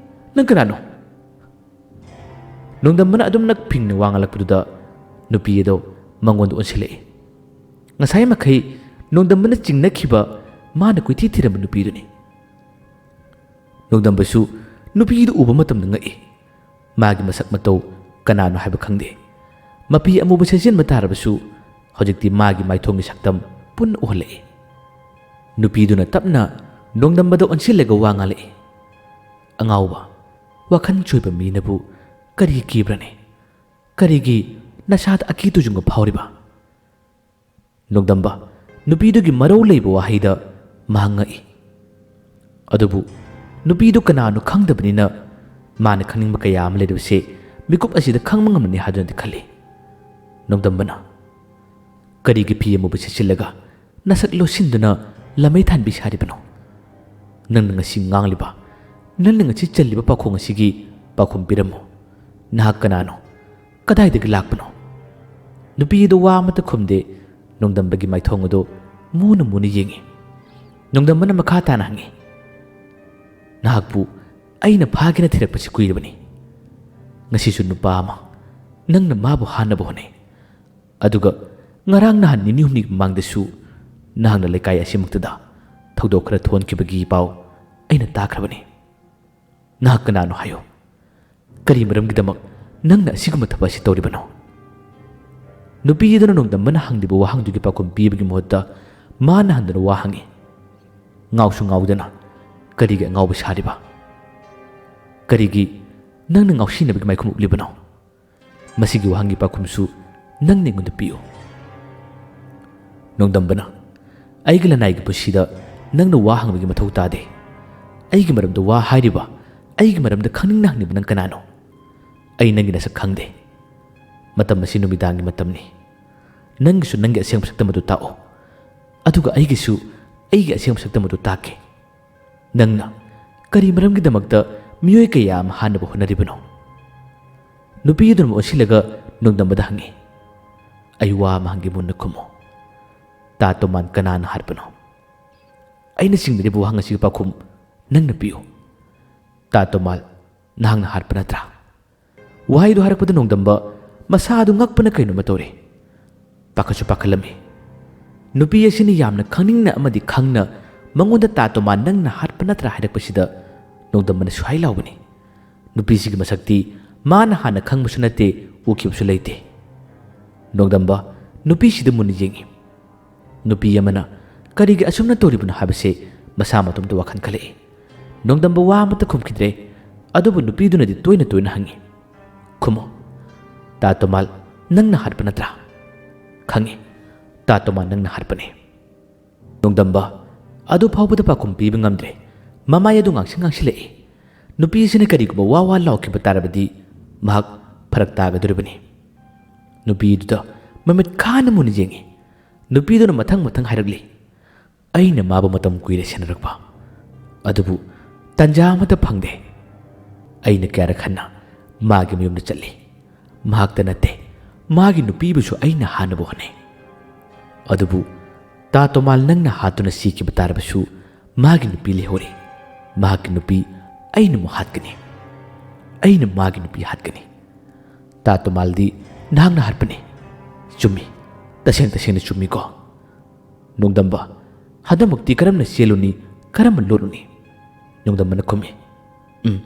ꯅꯪ ꯀꯅꯥꯅꯣ?" ꯅꯣꯡꯗꯝꯕꯅ ꯑꯗꯨꯝ ꯅꯛ ꯐꯤꯡꯅ ꯋꯥ ꯉꯥꯡꯂꯛꯄꯗꯨꯗ ꯅꯨꯄꯤ ꯑꯗꯣ ꯃꯉꯣꯟꯗ ꯑꯣꯟꯁꯤꯜꯂꯛꯏ꯫ ꯉꯁꯥꯏ ꯃꯈꯩ ꯅꯣꯡꯗꯝꯕꯅ ꯆꯤꯡꯅꯈꯤꯕ, ꯃꯥꯅ ꯀꯣꯏꯊꯤ ꯊꯤꯔꯝꯕ ꯅꯨꯄꯤꯗꯨꯅꯤ꯫ ꯅꯣꯡꯗꯝꯕꯁꯨ ꯅꯨꯄꯤꯗꯨ ꯎꯕ ꯃꯇꯝꯗ ꯉꯛꯏ꯫ ꯃꯥꯒꯤ ꯃꯁꯛ ꯃꯇꯧ ꯀꯅꯥꯅꯣ ꯍꯥꯏꯕ ꯈꯪꯗꯦ꯫ ꯃꯄꯤ ꯑꯃꯨꯕ ꯁꯦꯠꯆꯟꯕ ꯇꯥꯔꯕꯁꯨ ꯍꯧꯖꯤꯛꯇꯤ ꯃꯥꯒꯤ ꯃꯥꯏꯊꯣꯡꯒꯤ ꯁꯛꯇꯝ ꯄꯨꯟꯅ ꯎꯍꯜꯂꯛꯏ꯫ ꯅꯨꯄꯤꯗꯨꯅ ꯇꯞꯅ ꯅꯣꯡꯗꯝꯕꯗ ꯑꯣꯟꯁꯤꯜꯂꯒ ꯋꯥ ꯉꯥꯡꯂꯛꯏ, "ꯑꯉꯥꯎꯕ, ꯋꯥꯈꯜ ꯆꯣꯏꯕ ꯃꯤꯅꯕꯨ ꯀꯔꯤ ꯀꯤꯕ꯭ꯔꯅꯦ? ꯀꯔꯤꯒꯤ ꯅꯁꯥꯗ ꯑꯀꯤ ꯇꯨꯖꯨꯡꯕ ꯐꯥꯎꯔꯤꯕ?" ꯅꯣꯡꯗꯝꯕ ꯅꯨꯄꯤꯗꯨꯒꯤ ꯃꯔꯧ ꯂꯩꯕ ꯋꯥꯍꯩꯗ ꯃꯍꯥꯛ ꯉꯛꯏ꯫ ꯑꯗꯨꯕꯨ ꯅꯨꯄꯤꯗꯨ ꯀꯅꯥꯅꯣ ꯈꯪꯗꯕꯅꯤꯅ ꯃꯥꯅ ꯈꯪꯅꯤꯡꯕ ꯀꯌꯥ ꯑꯃ ꯂꯩꯔꯤꯕꯁꯦ ꯃꯤꯀꯨꯞ ꯑꯁꯤꯗ ꯈꯪꯕ ꯉꯝꯂꯅꯤ ꯍꯥꯏꯗꯨꯅꯗꯤ ꯈꯜꯂꯤ꯫ ꯅꯣꯡꯗꯝꯕꯅ, "ꯀꯔꯤꯒꯤ ꯐꯤ ꯑꯃꯨꯕ ꯁꯦꯠꯆꯤꯜꯂꯒ ꯅꯁꯛ ꯂꯣꯠꯁꯤꯟꯗꯨꯅ ꯂꯝꯃꯩ ꯊꯥꯟꯕꯤ ꯁꯥꯔꯤꯕꯅꯣ? ꯅꯪꯅ ꯉꯁꯤ ꯉꯥꯡꯂꯤꯕ, ꯅꯪꯅ ꯉꯁꯤ ꯆꯜꯂꯤꯕ ꯄꯥꯎꯈꯣꯡ ꯑꯁꯤꯒꯤ ꯄꯥꯎꯈꯨꯝ ꯄꯤꯔꯝꯃꯨ꯫ ꯅꯍꯥꯛ ꯀꯅꯥꯅꯣ? ꯀꯗꯥꯏꯗꯒꯤ ꯂꯥꯛꯄꯅꯣ?" ꯅꯨꯄꯤ ꯑꯗꯨ ꯋꯥ ꯑꯃꯠꯇ ꯈꯨꯝꯗꯦ꯫ ꯅꯣꯡꯗꯝꯕꯒꯤ ꯃꯥꯏꯊꯣꯡ ꯑꯗꯨ ꯃꯨꯅ ꯃꯨꯅ ꯌꯦꯡꯏ꯫ ꯅꯣꯡꯗꯝꯕꯅ ꯃꯈꯥ ꯇꯥꯅ ꯍꯪꯏ, "ꯅꯍꯥꯛꯄꯨ ꯑꯩꯅ ꯐꯥꯒꯦꯅ ꯊꯤꯔꯛꯄꯁꯤ ꯀꯨꯏꯔꯕꯅꯤ꯫ ꯉꯁꯤꯁꯨ ꯅꯨꯄꯥ ꯑꯃ, ꯅꯪꯅ ꯃꯥꯕꯨ ꯍꯥꯠꯅꯕ ꯍꯣꯠꯅꯩ꯫ ꯑꯗꯨꯒ ꯉꯔꯥꯡ ꯅꯍꯥꯟ ꯅꯤꯅꯤ ꯍꯨꯝꯅꯤꯒꯤ ꯃꯃꯥꯡꯗꯁꯨ ꯅꯍꯥꯛꯅ ꯂꯩꯀꯥꯏ ꯑꯁꯤꯃꯛꯇꯗ ꯊꯧꯗꯣꯛ ꯈꯔ ꯊꯣꯛꯍꯟꯈꯤꯕꯒꯤ ꯄꯥꯎ ꯑꯩꯅ ꯇꯥꯈ꯭ꯔꯕꯅꯤ꯫ ꯅꯍꯥꯛ ꯀꯅꯥꯅꯣ ꯍꯥꯏꯌꯨ? ꯀꯔꯤ ꯃꯔꯝꯒꯤꯗꯃꯛ ꯅꯪꯅ ꯑꯁꯤꯒꯨꯝꯕ ꯊꯕꯛ ꯑꯁꯤ ꯇꯧꯔꯤꯕꯅꯣ?" ꯅꯨꯄꯤ ꯑꯗꯨꯅ ꯅꯣꯡꯗꯝꯕꯅ ꯍꯪꯂꯤꯕ ꯋꯥꯍꯪꯗꯨꯒꯤ ꯄꯥꯎꯈꯨꯝ ꯄꯤꯕꯒꯤ ꯃꯍꯨꯠꯇ ꯃꯥꯅ ꯍꯟꯗꯨꯅ ꯋꯥ ꯍꯪꯏ꯫ ꯉꯥꯎꯁꯨ ꯉꯥꯎꯗꯅ, "ꯀꯔꯤꯒꯤ ꯑꯉꯥꯎꯕ ꯁꯥꯔꯤꯕ? ꯀꯔꯤꯒꯤ ꯅꯪꯅ ꯉꯥꯎꯁꯤꯟꯅꯕꯒꯤ ꯃꯥꯏꯈꯨꯝ ꯎꯠꯂꯤꯕꯅꯣ? ꯃꯁꯤꯒꯤ ꯋꯥꯍꯪꯒꯤ ꯄꯥꯎꯈꯨꯝꯁꯨ ꯅꯪꯅ ꯑꯩꯉꯣꯟꯗ ꯄꯤꯌꯨ꯫" ꯅꯣꯡꯗꯝꯕꯅ, "ꯑꯩꯒꯤ ꯂꯅꯥꯏꯒꯤ ꯄꯨꯟꯁꯤꯗ ꯅꯪꯅ ꯋꯥ ꯍꯪꯕꯒꯤ ꯃꯊꯧ ꯇꯥꯗꯦ꯫ ꯑꯩꯒꯤ ꯃꯔꯝꯗ ꯋꯥ ꯍꯥꯏꯔꯤꯕ, ꯑꯩꯒꯤ ꯃꯔꯝꯗ ꯈꯪꯅꯤꯡꯅ ꯍꯪꯂꯤꯕ ꯅꯪ ꯀꯅꯥꯅꯣ? ꯑꯩ ꯅꯪꯒꯤ ꯅꯁꯛ ꯈꯪꯗꯦ꯫ ꯃꯇꯝ ꯑꯁꯤ ꯅꯨꯃꯤꯗꯥꯡꯒꯤ ꯃꯇꯝꯅꯤ꯫ ꯅꯪꯒꯤꯁꯨ ꯅꯪꯒꯤ ꯑꯁꯦꯡꯕ ꯁꯛꯇꯝ ꯑꯗꯨ ꯇꯥꯛꯑꯣ꯫ ꯑꯗꯨꯒ ꯑꯩꯒꯤꯁꯨ ꯑꯩꯒꯤ ꯑꯁꯦꯡꯕ ꯁꯛꯇꯝ ꯑꯗꯨ ꯇꯥꯛꯀꯦ꯫ ꯅꯪꯅ ꯀꯔꯤ ꯃꯔꯝꯒꯤꯗꯃꯛꯇ ꯃꯤꯑꯣꯏ ꯀꯌꯥ ꯑꯃ ꯍꯥꯠꯅꯕ ꯍꯣꯠꯅꯔꯤꯕꯅꯣ?" ꯅꯨꯄꯤ ꯑꯗꯨꯅ ꯑꯣꯟꯁꯤꯜꯂꯒ ꯅꯣꯡꯗꯝꯕꯗ ꯍꯪꯏ, "ꯑꯩ ꯋꯥ ꯑꯃ ꯍꯪꯒꯦ, ꯃꯨꯟꯅ ꯈꯨꯝꯃꯨ꯫ ꯇꯥ ꯇꯣꯃꯥꯟ ꯀꯅꯥꯅ ꯍꯥꯠꯄꯅꯣ? ꯑꯩꯅ ꯆꯤꯡꯅꯔꯤꯕ ꯋꯥꯍꯪ ꯑꯁꯤꯒꯤ ꯄꯥꯎꯈꯨꯝ ꯅꯪꯅ ꯄꯤꯌꯨ꯫ ꯇꯥ ꯇꯣꯃꯥꯜ ꯅꯍꯥꯛꯅ ꯍꯥꯠꯄ ꯅꯠꯇ꯭ꯔꯥ?" ꯋꯥꯍꯩꯗꯨ ꯍꯥꯏꯔꯛꯄꯗ ꯅꯣꯡꯗꯝꯕ ꯃꯁꯥ ꯑꯗꯨ ꯉꯛꯄꯅ ꯀꯩꯅꯣꯝꯃ ꯇꯧꯔꯦ꯫ ꯄꯥꯈꯠꯁꯨ ꯄꯥꯈꯠꯂꯝꯃꯤ꯫ ꯅꯨꯄꯤ ꯑꯁꯤꯅ ꯌꯥꯝꯅ ꯈꯪꯅꯤꯡꯅ ꯑꯃꯗꯤ ꯈꯪꯅ ꯃꯉꯣꯟꯗ "ꯇꯥ ꯇꯣꯃꯥꯟ ꯅꯪꯅ ꯍꯥꯠꯄ ꯅꯠꯇ꯭ꯔꯥ?" ꯍꯥꯏꯔꯛꯄꯁꯤꯗ ꯅꯣꯡꯗꯝꯕꯅ ꯁ꯭ꯋꯥꯏ ꯂꯥꯎꯕꯅꯤ꯫ ꯅꯨꯄꯤꯁꯤꯒꯤ ꯃꯁꯛꯇꯤ ꯃꯥꯅ ꯍꯥꯟꯅ ꯈꯪꯕꯁꯨ ꯅꯠꯇꯦ, ꯎꯈꯤꯕꯁꯨ ꯂꯩꯇꯦ꯫ ꯅꯣꯡꯗꯝꯕ ꯅꯨꯄꯤꯁꯤꯗ ꯃꯨꯟꯅ ꯌꯦꯡꯏ꯫ ꯅꯨꯄꯤ ꯑꯃꯅ ꯀꯔꯤꯒꯤ ꯑꯁꯨꯝꯅ ꯇꯧꯔꯤꯕꯅꯣ ꯍꯥꯏꯕꯁꯦ ꯃꯁꯥ ꯃꯇꯣꯝꯇ ꯋꯥꯈꯜ ꯈꯜꯂꯛꯏ꯫ ꯅꯣꯡꯗꯝꯕ ꯋꯥ ꯑꯃꯠꯇ ꯈꯨꯝꯈꯤꯗ꯭ꯔꯦ꯫ ꯑꯗꯨꯕꯨ ꯅꯨꯄꯤꯗꯨꯅꯗꯤ ꯇꯣꯏꯅ ꯇꯣꯏꯅ ꯍꯪꯏ, "ꯈꯨꯝꯃꯨ, ꯇꯥ ꯇꯣꯃꯥꯜ, "ꯅꯪꯅ ꯍꯥꯠꯄ ꯅꯠꯇ꯭ꯔꯥ?" "ꯈꯪꯉꯤ, ꯇꯥ ꯇꯣꯃꯥ, ꯅꯪꯅ ꯍꯥꯠꯄꯅꯤ꯫" ꯅꯣꯡꯗꯝꯕ ꯑꯗꯨ ꯐꯥꯎꯕꯗ ꯄꯥꯎꯈꯨꯝ ꯄꯤꯕ ꯉꯝꯗ꯭ꯔꯦ꯫ ꯃꯃꯥꯏ ꯑꯗꯨ ꯉꯥꯡꯁꯪ ꯉꯥꯡꯁꯤꯜꯂꯛꯏ꯫ ꯅꯨꯄꯤ ꯑꯁꯤꯅ ꯀꯔꯤꯒꯨꯝꯕ ꯋꯥ ꯋꯥ ꯂꯥꯎꯈꯤꯕ ꯇꯥꯔꯕꯗꯤ ꯃꯍꯥꯛ ꯐꯔꯛ ꯇꯥꯒꯗꯧꯔꯤꯕꯅꯤ꯫ ꯅꯨꯄꯤꯗꯨꯗ ꯃꯃꯤꯠ ꯈꯥꯅ ꯃꯨꯟꯅ ꯌꯦꯡꯉꯤ꯫ ꯅꯨꯄꯤꯗꯨꯅ ꯃꯊꯪ ꯃꯊꯪ ꯍꯥꯏꯔꯛꯂꯤ, "ꯑꯩꯅ ꯃꯥꯕꯨ ꯃꯇꯝ ꯀꯨꯏꯔꯦ ꯁꯦꯟꯅꯔꯛꯄ, ꯑꯗꯨꯕꯨ ꯇꯟꯖꯥ ꯑꯃꯠꯇ ꯐꯪꯗꯦ꯫ ꯑꯩꯅ ꯀꯌꯥꯔꯛ ꯍꯟꯅ ꯃꯥꯒꯤ ꯃꯌꯨꯝꯗ ꯆꯠꯂꯤ꯫ ꯃꯍꯥꯛꯇ ꯅꯠꯇꯦ, ꯃꯥꯒꯤ ꯅꯨꯄꯤꯕꯨꯁꯨ ꯑꯩꯅ ꯍꯥꯠꯅꯕ ꯍꯣꯠꯅꯩ꯫ ꯑꯗꯨꯕꯨ ꯇꯥ ꯇꯣꯃꯥꯜ, ꯅꯪꯅ ꯍꯥꯠꯇꯨꯅ ꯁꯤꯈꯤꯕ ꯇꯥꯔꯕꯁꯨ ꯃꯥꯒꯤ ꯅꯨꯄꯤ ꯂꯩꯍꯧꯔꯤ꯫ ꯃꯍꯥꯛꯀꯤ ꯅꯨꯄꯤ ꯑꯩꯅ ꯑꯃꯨꯛ ꯍꯥꯠꯀꯅꯤ꯫ ꯑꯩꯅ ꯃꯥꯒꯤ ꯅꯨꯄꯤ ꯍꯥꯠꯀꯅꯤ꯫ ꯇꯥ ꯇꯣꯃꯥꯜꯗꯤ ꯅꯍꯥꯛꯅ ꯍꯥꯠꯄꯅꯤ꯫" "ꯆꯨꯝꯃꯤ, ꯇꯁꯦꯡ ꯇꯁꯦꯡꯅ ꯆꯨꯝꯃꯤꯀꯣ?" "ꯅꯣꯡꯗꯝꯕ, ꯍꯟꯗꯛꯃꯛꯇꯤ ꯀꯔꯝꯅ ꯆꯦꯜꯂꯨꯅꯤ, ꯀꯔꯝꯅ ꯂꯣꯠꯂꯨꯅꯤ?" ꯅꯣꯡꯗꯝꯕꯅ ꯈꯨꯝꯃꯤ, "ꯎꯝ,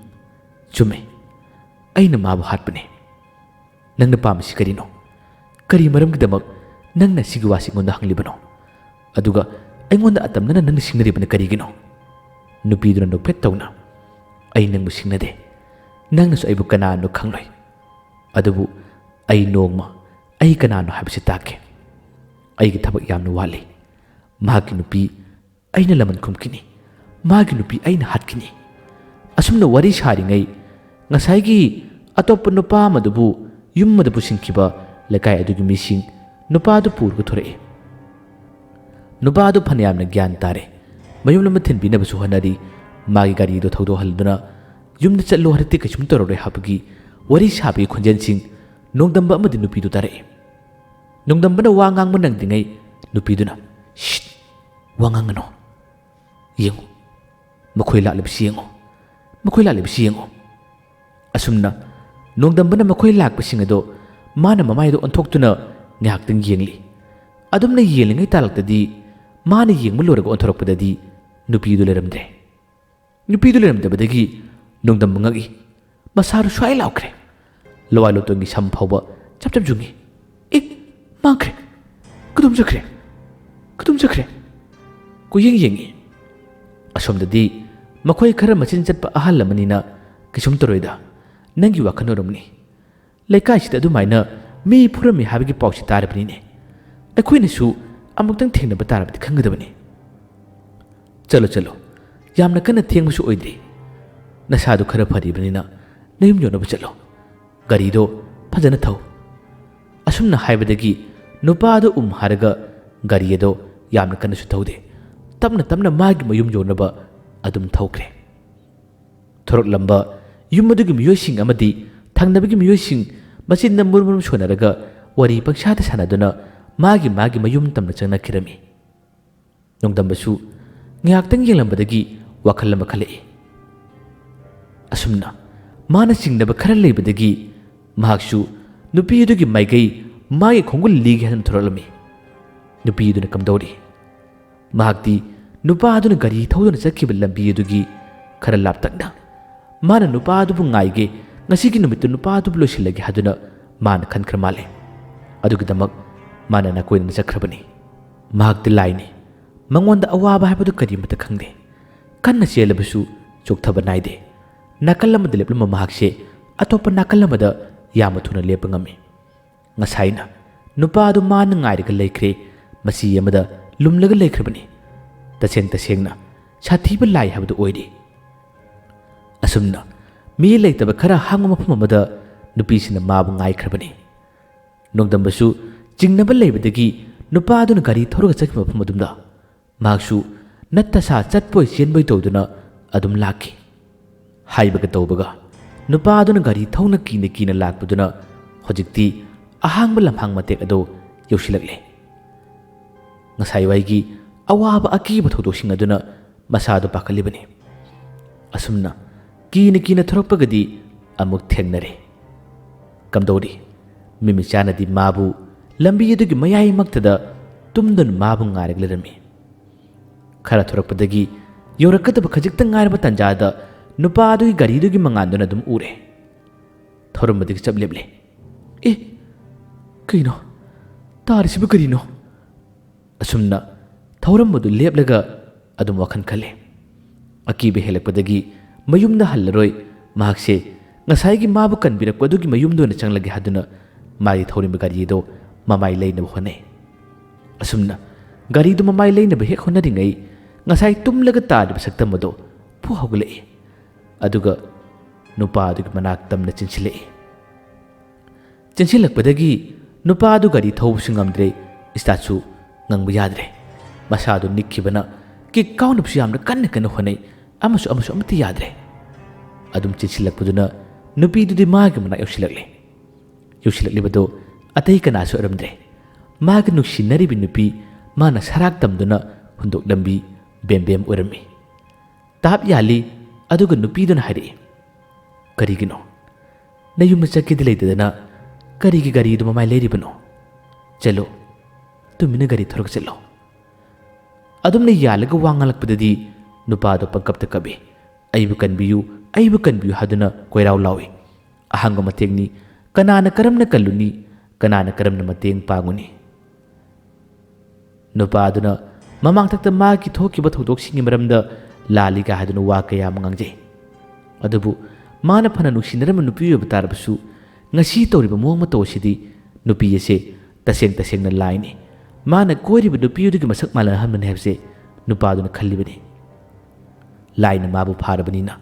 ꯆꯨꯝꯃꯤ, ꯑꯩꯅ ꯃꯥꯕꯨ ꯍꯥꯠꯄꯅꯤ꯫ ꯅꯪꯅ ꯄꯥꯝꯃꯤꯁꯤ ꯀꯔꯤꯅꯣ? ꯀꯔꯤ ꯃꯔꯝꯒꯤꯗꯃꯛ ꯅꯪꯅ ꯁꯤꯒꯤ ꯋꯥꯁꯤ ꯑꯩꯉꯣꯟꯗ ꯍꯪꯂꯤꯕꯅꯣ? ꯑꯗꯨꯒ ꯑꯩꯉꯣꯟꯗ ꯑꯇꯝꯅꯅ ꯅꯪꯅ ꯁꯤꯡꯅꯔꯤꯕꯅ ꯀꯔꯤꯒꯤꯅꯣ?" ꯅꯨꯄꯤꯗꯨꯅ ꯅꯣꯛꯐꯦꯠ ꯇꯧꯅ, "ꯑꯩ ꯅꯪꯕꯨ ꯁꯤꯡꯅꯗꯦ꯫ ꯅꯪꯅꯁꯨ ꯑꯩꯕꯨ ꯀꯅꯥꯅꯣ ꯈꯪꯂꯣꯏ꯫ ꯑꯗꯨꯕꯨ ꯑꯩ ꯅꯣꯡꯃ ꯑꯩ ꯀꯅꯥꯅꯣ ꯍꯥꯏꯕꯁꯤ ꯇꯥꯛꯀꯦ꯫ ꯑꯩꯒꯤ ꯊꯕꯛ ꯌꯥꯝꯅ ꯋꯥꯠꯂꯤ꯫ ꯃꯍꯥꯛꯀꯤ ꯅꯨꯄꯤ ꯑꯩꯅ ꯂꯃꯟ ꯈꯨꯝꯈꯤꯅꯤ꯫ ꯃꯥꯒꯤ ꯅꯨꯄꯤ ꯑꯩꯅ ꯍꯥꯠꯈꯤꯅꯤ꯫" ꯑꯁꯨꯝꯅ ꯋꯥꯔꯤ ꯁꯥꯔꯤꯉꯩ, ꯉꯁꯥꯏꯒꯤ ꯑꯇꯣꯞꯄ ꯅꯨꯄꯥ ꯑꯃꯗꯨꯕꯨ ꯌꯨꯝ ꯑꯃꯗ ꯄꯨꯁꯤꯟꯈꯤꯕ ꯂꯩꯀꯥꯏ ꯑꯗꯨꯒꯤ ꯃꯤꯁꯤꯡ ꯅꯨꯄꯥꯗꯨ ꯄꯨꯔꯒ ꯊꯣꯔꯛꯏ꯫ ꯅꯨꯄꯥꯗꯨ ꯐꯅꯌꯥꯝꯅ ꯒ꯭ꯌꯥꯟ ꯇꯥꯔꯦ꯫ ꯃꯌꯨꯝ ꯑꯃ ꯊꯤꯟꯕꯤꯅꯕꯁꯨ ꯍꯣꯠꯅꯔꯤ꯫ ꯃꯥꯒꯤ ꯒꯥꯔꯤꯗꯨ ꯊꯧꯗꯣꯛꯍꯜꯗꯨꯅ ꯌꯨꯝꯗ ꯆꯠꯂꯣ, ꯍꯟꯗꯛꯇꯤ ꯀꯩꯁꯨꯝ ꯇꯧꯔꯔꯣꯏ ꯍꯥꯏꯕꯒꯤ ꯋꯥꯔꯤ ꯁꯥꯕꯒꯤ ꯈꯣꯟꯖꯦꯜꯁꯤꯡ ꯅꯣꯡꯗꯝꯕ ꯑꯃꯗꯤ ꯅꯨꯄꯤꯗꯨ ꯇꯥꯔꯛꯏ꯫ ꯅꯣꯡꯗꯝꯕꯅ ꯋꯥ ꯉꯥꯡꯕ ꯅꯪꯗ꯭ꯔꯤꯉꯩ ꯅꯨꯄꯤꯗꯨꯅ, "ꯁꯤꯠ! ꯋꯥ ꯉꯥꯡꯒꯅꯨ꯫ ꯌꯦꯡꯉꯨ, ꯃꯈꯣꯏ ꯂꯥꯛꯂꯤꯕꯁꯤ ꯌꯦꯡꯉꯨ, ꯃꯈꯣꯏ ꯂꯥꯛꯂꯤꯕꯁꯤ ꯌꯦꯡꯉꯨ꯫" ꯑꯁꯨꯝꯅ ꯅꯣꯡꯗꯝꯕꯅ ꯃꯈꯣꯏ ꯂꯥꯛꯄꯁꯤꯡ ꯑꯗꯣ ꯃꯥꯅ ꯃꯃꯥꯏꯗ ꯑꯣꯟꯊꯣꯛꯇꯨꯅ ꯉꯥꯏꯍꯥꯛꯇꯪ ꯌꯦꯡꯂꯤ꯫ ꯑꯗꯨꯝꯅ ꯌꯦꯡꯂꯤꯉꯩ ꯇꯥꯂꯛꯇꯗꯤ ꯃꯥꯅ ꯌꯦꯡꯕ ꯂꯣꯏꯔꯒ ꯑꯣꯟꯊꯣꯔꯛꯄꯗꯗꯤ ꯅꯨꯄꯤꯗꯨ ꯂꯩꯔꯝꯗ꯭ꯔꯦ꯫ ꯅꯨꯄꯤꯗꯨ ꯂꯩꯔꯝꯗꯕꯗꯒꯤ ꯅꯣꯡꯗꯝꯕ ꯉꯛꯏ꯫ ꯃꯁꯥꯗꯨ ꯁ꯭ꯋꯥꯏ ꯂꯥꯎꯈ꯭ꯔꯦ꯫ ꯂꯋꯥꯏ ꯂꯣꯇꯣꯟꯒꯤ ꯁꯝ ꯐꯥꯎꯕ ꯆꯞ ꯆꯞ ꯌꯨꯡꯉꯤ꯫ "ꯑꯦ, ꯃꯥꯡꯈ꯭ꯔꯦ! ꯀꯗꯣꯝ ꯆꯠꯈ꯭ꯔꯦ? ꯀꯗꯣꯝ ꯆꯠꯈ꯭ꯔꯦ?" ꯀꯣꯏꯌꯦꯡ ꯌꯦꯡꯉꯤ꯫ ꯑꯁꯣꯝꯗꯗꯤ ꯃꯈꯣꯏ ꯈꯔ ꯃꯆꯤꯟ ꯆꯠꯄ ꯑꯍꯜ ꯑꯃꯅꯤꯅ, "ꯀꯩꯁꯨꯝ ꯇꯧꯔꯣꯏꯗ, ꯅꯪꯒꯤ ꯋꯥꯈꯜ ꯑꯣꯏꯔꯝꯅꯤ꯫ ꯂꯩꯀꯥꯏꯁꯤꯗ ꯑꯗꯨꯃꯥꯏꯅ "ꯃꯤ ꯐꯨꯔꯝꯃꯤ ꯍꯥꯏꯕꯒꯤ ꯄꯥꯎꯁꯤ ꯇꯥꯔꯕꯅꯤꯅꯦ꯫ ꯑꯩꯈꯣꯏꯅꯁꯨ ꯑꯃꯨꯛꯇꯪ ꯊꯦꯡꯅꯕ ꯇꯥꯔꯕꯗꯤ ꯈꯪꯒꯗꯕꯅꯤ꯫ ꯆꯠꯂꯣ, ꯆꯠꯂꯣ, ꯌꯥꯝꯅ ꯀꯟꯅ ꯊꯦꯡꯕꯁꯨ ꯑꯣꯏꯗ꯭ꯔꯤ꯫ ꯅꯁꯥꯗꯨ ꯈꯔ ꯐꯔꯤꯕꯅꯤꯅ ꯅꯌꯨꯝ ꯌꯧꯅꯕ ꯆꯠꯂꯣ꯫ ꯒꯥꯔꯤꯗꯣ ꯐꯖꯅ ꯊꯧ"꯫ ꯑꯁꯨꯝꯅ ꯍꯥꯏꯕꯗꯒꯤ ꯅꯨꯄꯥ ꯑꯗꯨ ꯎꯝ ꯍꯥꯏꯔꯒ ꯒꯥꯔꯤ ꯑꯗꯣ ꯌꯥꯝꯅ ꯀꯟꯅꯁꯨ ꯊꯧꯗꯦ꯫ ꯇꯞꯅ ꯇꯞꯅ ꯃꯥꯒꯤ ꯃꯌꯨꯝ ꯌꯧꯅꯕ ꯑꯗꯨꯝ ꯊꯧꯈ꯭ꯔꯦ꯫ ꯊꯣꯔꯛꯂꯝꯕ ꯌꯨꯝ ꯑꯗꯨꯒꯤ ꯃꯤꯑꯣꯏꯁꯤꯡ ꯑꯃꯗꯤ ꯊꯪꯅꯕꯒꯤ ꯃꯤꯑꯣꯏꯁꯤꯡ ꯃꯆꯤꯟꯗ ꯃꯨꯔꯨꯝ ꯃꯨꯔꯨꯝ ꯁꯣꯟꯅꯔꯒ ꯋꯥꯔꯤ ꯄꯪꯁꯥꯗ ꯁꯥꯟꯅꯗꯨꯅ ꯃꯥꯒꯤ ꯃꯥꯒꯤ ꯃꯌꯨꯝ ꯇꯝꯅ ꯆꯪꯅꯈꯤꯔꯝꯃꯤ꯫ ꯅꯣꯡꯗꯝꯕꯁꯨ ꯉꯥꯏꯍꯥꯛꯇꯪ ꯌꯦꯡꯂꯝꯕꯗꯒꯤ ꯋꯥꯈꯜ ꯑꯃ ꯈꯜꯂꯛꯏ꯫ ꯑꯁꯨꯝꯅ ꯃꯥꯅ ꯆꯤꯡꯅꯕ ꯈꯔ ꯂꯩꯕꯗꯒꯤ ꯃꯍꯥꯛꯁꯨ ꯅꯨꯄꯤ ꯑꯗꯨꯒꯤ ꯃꯥꯏꯀꯩ ꯃꯥꯒꯤ ꯈꯣꯡꯒꯨꯜ ꯂꯤꯒꯦ ꯍꯥꯏꯗꯨꯅ ꯊꯣꯔꯛꯂꯝꯃꯤ꯫ ꯅꯨꯄꯤ ꯑꯗꯨꯅ ꯀꯝꯗꯧꯔꯤ? ꯃꯍꯥꯛꯇꯤ ꯅꯨꯄꯥ ꯑꯗꯨꯅ ꯒꯥꯔꯤ ꯊꯧꯗꯨꯅ ꯆꯠꯈꯤꯕ ꯂꯝꯕꯤ ꯑꯗꯨꯒꯤ ꯈꯔ ꯂꯥꯞꯇꯛꯅ ꯃꯥꯅ ꯅꯨꯄꯥ ꯑꯗꯨꯕꯨ ꯉꯥꯏꯒꯦ, ꯉꯁꯤꯒꯤ ꯅꯨꯃꯤꯠꯇꯨ ꯅꯨꯄꯥ ꯑꯗꯨꯕꯨ ꯂꯣꯏꯁꯤꯜꯂꯒꯦ ꯍꯥꯏꯗꯨꯅ ꯃꯥꯅ ꯈꯟꯈ꯭ꯔ ꯃꯥꯜꯂꯦ꯫ ꯑꯗꯨꯒꯤꯗꯃꯛ ꯃꯥꯅ ꯅꯥꯀꯣꯏꯅꯅ ꯆꯠꯈ꯭ꯔꯕꯅꯤ꯫ ꯃꯍꯥꯛꯇꯤ ꯂꯥꯏꯅꯤ꯫ ꯃꯉꯣꯟꯗ ꯑꯋꯥꯕ ꯍꯥꯏꯕꯗꯨ ꯀꯔꯤꯃꯠꯇ ꯈꯪꯗꯦ꯫ ꯀꯟꯅ ꯆꯦꯜꯂꯕꯁꯨ ꯆꯣꯛꯊꯕ ꯅꯥꯏꯗꯦ꯫ ꯅꯥꯀꯜ ꯑꯃꯗ ꯂꯦꯞꯂꯝꯕ ꯃꯍꯥꯛꯁꯦ ꯑꯇꯣꯞꯄ ꯅꯥꯀꯜ ꯑꯃꯗ ꯌꯥꯝꯅ ꯊꯨꯅ ꯂꯦꯞꯄ ꯉꯝꯃꯤ꯫ ꯉꯁꯥꯏꯅ ꯅꯨꯄꯥ ꯑꯗꯨ ꯃꯥꯅ ꯉꯥꯏꯔꯒ ꯂꯩꯈ꯭ꯔꯦ, ꯃꯆꯤ ꯑꯃꯗ ꯂꯨꯝꯂꯒ ꯂꯩꯈ꯭ꯔꯕꯅꯤ꯫ ꯇꯁꯦꯡ ꯇꯁꯦꯡꯅ ꯁꯥꯊꯤꯕ ꯂꯥꯏ ꯍꯥꯏꯕꯗꯨ ꯑꯣꯏꯔꯤ꯫ ꯑꯁꯨꯝꯅ ꯃꯤ ꯂꯩꯇꯕ ꯈꯔ ꯍꯥꯡꯕ ꯃꯐꯝ ꯑꯃꯗ ꯅꯨꯄꯤꯁꯤꯅ ꯃꯥꯕꯨ ꯉꯥꯏꯈ꯭ꯔꯕꯅꯤ꯫ ꯅꯣꯡꯗꯝꯕꯁꯨ ꯆꯤꯡꯅꯕ ꯂꯩꯕꯗꯒꯤ ꯅꯨꯄꯥ ꯑꯗꯨꯅ ꯒꯥꯔꯤ ꯊꯧꯔꯒ ꯆꯠꯈꯤꯕ ꯃꯐꯝ ꯑꯗꯨꯝꯗ ꯃꯍꯥꯛꯁꯨ ꯅꯠꯇ ꯁꯥ ꯆꯠꯄꯣꯏ ꯆꯦꯟꯕꯣꯏ ꯇꯧꯗꯨꯅ ꯑꯗꯨꯝ ꯂꯥꯛꯈꯤ꯫ ꯍꯥꯏꯕꯒ ꯇꯧꯕꯒ ꯅꯨꯄꯥ ꯑꯗꯨꯅ ꯒꯥꯔꯤ ꯊꯧꯅ ꯀꯤꯅ ꯀꯤꯅ ꯂꯥꯛꯄꯗꯨꯅ ꯍꯧꯖꯤꯛꯇꯤ ꯑꯍꯥꯡꯕ ꯂꯝꯍꯥꯡ ꯃꯇꯦꯛ ꯑꯗꯨ ꯌꯧꯁꯤꯜꯂꯛꯂꯦ꯫ ꯉꯁꯥꯏ ꯋꯥꯏꯒꯤ ꯑꯋꯥꯕ ꯑꯀꯤꯕ ꯊꯧꯗꯣꯛꯁꯤꯡ ꯑꯗꯨꯅ ꯃꯁꯥꯗꯨ ꯄꯥꯈꯠꯂꯤꯕꯅꯤ꯫ ꯑꯁꯨꯝꯅ ꯀꯤꯅ ꯀꯤꯅ ꯊꯧꯔꯛꯄꯒꯗꯤ ꯑꯃꯨꯛ ꯊꯦꯡꯅꯔꯦ꯫ ꯀꯝꯗꯧꯔꯤ? ꯃꯤꯃꯤꯆꯥꯅꯗꯤ ꯃꯥꯕꯨ ꯂꯝꯕꯤ ꯑꯗꯨꯒꯤ ꯃꯌꯥꯏꯃꯛꯇꯗ ꯇꯨꯝꯗꯨꯅ ꯃꯥꯕꯨ ꯉꯥꯏꯔꯒ ꯂꯩꯔꯝꯃꯤ꯫ ꯈꯔ ꯊꯧꯔꯛꯄꯗꯒꯤ ꯌꯧꯔꯛꯀꯗꯕ ꯈꯖꯤꯛꯇ ꯉꯥꯏꯔꯕ ꯇꯥꯟꯖꯥꯗ ꯅꯨꯄꯥ ꯑꯗꯨꯒꯤ ꯒꯥꯔꯤꯗꯨꯒꯤ ꯃꯉꯥꯜꯗꯨꯅ ꯑꯗꯨꯝ ꯎꯔꯦ꯫ ꯊꯧꯔꯝꯕꯗꯒꯤ ꯆꯞ ꯂꯦꯞꯂꯦ꯫ "ꯑꯦ, ꯀꯩꯅꯣ? ꯇꯥꯔꯤꯁꯤꯕꯨ ꯀꯔꯤꯅꯣ?" ꯑꯁꯨꯝꯅ ꯊꯧꯔꯝꯕꯗꯨ ꯂꯦꯞꯂꯒ ꯑꯗꯨꯝ ꯋꯥꯈꯜ ꯈꯜꯂꯦ꯫ ꯑꯀꯤꯕ ꯍꯦꯜꯂꯛꯄꯗꯒꯤ ꯃꯌꯨꯝꯗ ꯍꯜꯂꯔꯣꯏ꯫ ꯃꯍꯥꯛꯁꯦ ꯉꯁꯥꯏꯒꯤ ꯃꯥꯕꯨ ꯀꯟꯕꯤꯔꯛꯄ ꯑꯗꯨꯒꯤ ꯃꯌꯨꯝꯗ ꯑꯣꯏꯅ ꯆꯪꯂꯒꯦ ꯍꯥꯏꯗꯨꯅ ꯃꯥꯒꯤ ꯊꯧꯔꯤꯕ ꯒꯥꯔꯤꯗꯣ ꯃꯃꯥꯏ ꯂꯩꯅꯕ ꯍꯣꯠꯅꯩ꯫ ꯑꯁꯨꯝꯅ ꯒꯥꯔꯤꯗꯨ ꯃꯃꯥꯏ ꯂꯩꯅꯕ ꯍꯦꯛ ꯍꯣꯠꯅꯔꯤꯉꯩ, ꯉꯁꯥꯏ ꯇꯨꯝꯂꯒ ꯇꯥꯔꯤꯕ ꯁꯛꯇꯝ ꯑꯗꯣ ꯐꯨ ꯍꯧꯒꯠꯂꯛꯏ꯫ ꯑꯗꯨꯒ ꯅꯨꯄꯥ ꯑꯗꯨꯒꯤ ꯃꯅꯥꯛ ꯇꯝꯅ ꯆꯦꯟꯁꯤꯜꯂꯛꯏ꯫ ꯆꯦꯟꯁꯤꯜꯂꯛꯄꯗꯒꯤ ꯅꯨꯄꯥ ꯑꯗꯨ ꯒꯥꯔꯤ ꯊꯧꯕꯁꯨ ꯉꯝꯗ꯭ꯔꯦ, ꯁ꯭ꯇꯥꯔꯠꯁꯨ ꯉꯪꯕ ꯌꯥꯗ꯭ꯔꯦ꯫ ꯃꯁꯥꯗꯨ ꯅꯤꯛꯈꯤꯕꯅ ꯀꯤꯛ ꯀꯥꯎꯅꯕꯁꯨ ꯌꯥꯝꯅ ꯀꯟꯅ ꯀꯟꯅ ꯍꯣꯠꯅꯩ, ꯑꯃꯁꯨ ꯑꯃꯁꯨ ꯑꯃꯠꯇ ꯌꯥꯗ꯭ꯔꯦ꯫ ꯑꯗꯨꯝ ꯆꯦꯟꯁꯤꯜꯂꯛꯄꯗꯨꯅ ꯅꯨꯄꯤꯗꯨꯗꯤ ꯃꯥꯒꯤ ꯃꯅꯥꯛ ꯌꯧꯁꯤꯜꯂꯛꯂꯦ꯫ ꯌꯧꯁꯤꯜꯂꯛꯂꯤꯕꯗꯨ ꯑꯇꯩ ꯀꯅꯥꯁꯨ ꯑꯣꯏꯔꯝꯗ꯭ꯔꯦ, ꯃꯥꯒꯤ ꯅꯨꯡꯁꯤꯅꯔꯤꯕꯤ ꯅꯨꯄꯤ, ꯃꯥꯅ ꯁꯔꯥꯛ ꯇꯝꯗꯨꯅ ꯍꯨꯟꯗꯣꯛꯂꯝꯕꯤ ꯕꯦꯝꯕꯦꯝ ꯑꯣꯏꯔꯝꯃꯤ꯫ ꯇꯥꯞ ꯌꯥꯜꯂꯤ, ꯑꯗꯨꯒ ꯅꯨꯄꯤꯗꯨꯅ ꯍꯥꯏꯔꯛꯏ, "ꯀꯔꯤꯒꯤꯅꯣ? ꯅꯌꯨꯝꯗ ꯆꯠꯀꯦꯗꯤ ꯂꯩꯇꯗꯅ ꯀꯔꯤꯒꯤ ꯒꯥꯔꯤꯗꯨ ꯃꯃꯥꯏ ꯂꯩꯔꯤꯕꯅꯣ? ꯆꯠꯂꯣ, ꯇꯨꯃꯤꯟꯅ ꯒꯥꯔꯤ ꯊꯧꯔꯒ ꯆꯠꯂꯣ꯫" ꯑꯗꯨꯝꯅ ꯌꯥꯜꯂꯒ ꯋꯥ ꯉꯥꯡꯂꯛꯄꯗꯗꯤ ꯅꯨꯄꯥꯗꯣ ꯄꯪꯀꯞꯇ ꯀꯞꯏ꯫ "ꯑꯩꯕꯨ ꯀꯟꯕꯤꯌꯨ, ꯑꯩꯕꯨ ꯀꯟꯕꯤꯌꯨ" ꯍꯥꯏꯗꯨꯅ ꯀꯣꯏꯔꯥꯎ ꯂꯥꯎꯏ꯫ ꯑꯍꯥꯡꯕ ꯃꯇꯦꯡꯅꯤ, ꯀꯅꯥꯅ ꯀꯔꯝꯅ ꯀꯜꯂꯨꯅꯤ? ꯀꯅꯥꯅ ꯀꯔꯝꯅ ꯃꯇꯦꯡ ꯄꯥꯡꯉꯨꯅꯤ? ꯅꯨꯄꯥ ꯑꯗꯨꯅ ꯃꯃꯥꯡꯊꯛꯇ ꯃꯥꯒꯤ ꯊꯣꯛꯈꯤꯕ ꯊꯧꯗꯣꯛꯁꯤꯡꯒꯤ ꯃꯔꯝꯗ ꯂꯥꯜꯂꯤꯒ ꯍꯥꯏꯗꯨꯅ ꯋꯥ ꯀꯌꯥ ꯑꯃ ꯉꯥꯡꯖꯩ꯫ ꯑꯗꯨꯕꯨ ꯃꯥꯅ ꯐꯅ ꯅꯨꯡꯁꯤꯅꯔꯝꯕ ꯅꯨꯄꯤ ꯑꯣꯏꯕ ꯇꯥꯔꯕꯁꯨ, ꯉꯁꯤ ꯇꯧꯔꯤꯕ ꯃꯑꯣꯡ ꯃꯇꯧ ꯑꯁꯤꯗꯤ ꯅꯨꯄꯤ ꯑꯁꯦ ꯇꯁꯦꯡ ꯇꯁꯦꯡꯅ ꯂꯥꯏꯅꯤ꯫ ꯃꯥꯅ ꯀꯣꯏꯔꯤꯕ ꯅꯨꯄꯤ ꯑꯗꯨꯒꯤ ꯃꯁꯛ ꯃꯥꯜꯍꯟꯍꯟꯕꯅꯤ ꯍꯥꯏꯕꯁꯦ ꯅꯨꯄꯥꯗꯨꯅ ꯈꯜꯂꯤꯕꯅꯤ꯫ ꯂꯥꯏꯅ ꯃꯥꯕꯨ ꯐꯥꯔꯕꯅꯤꯅ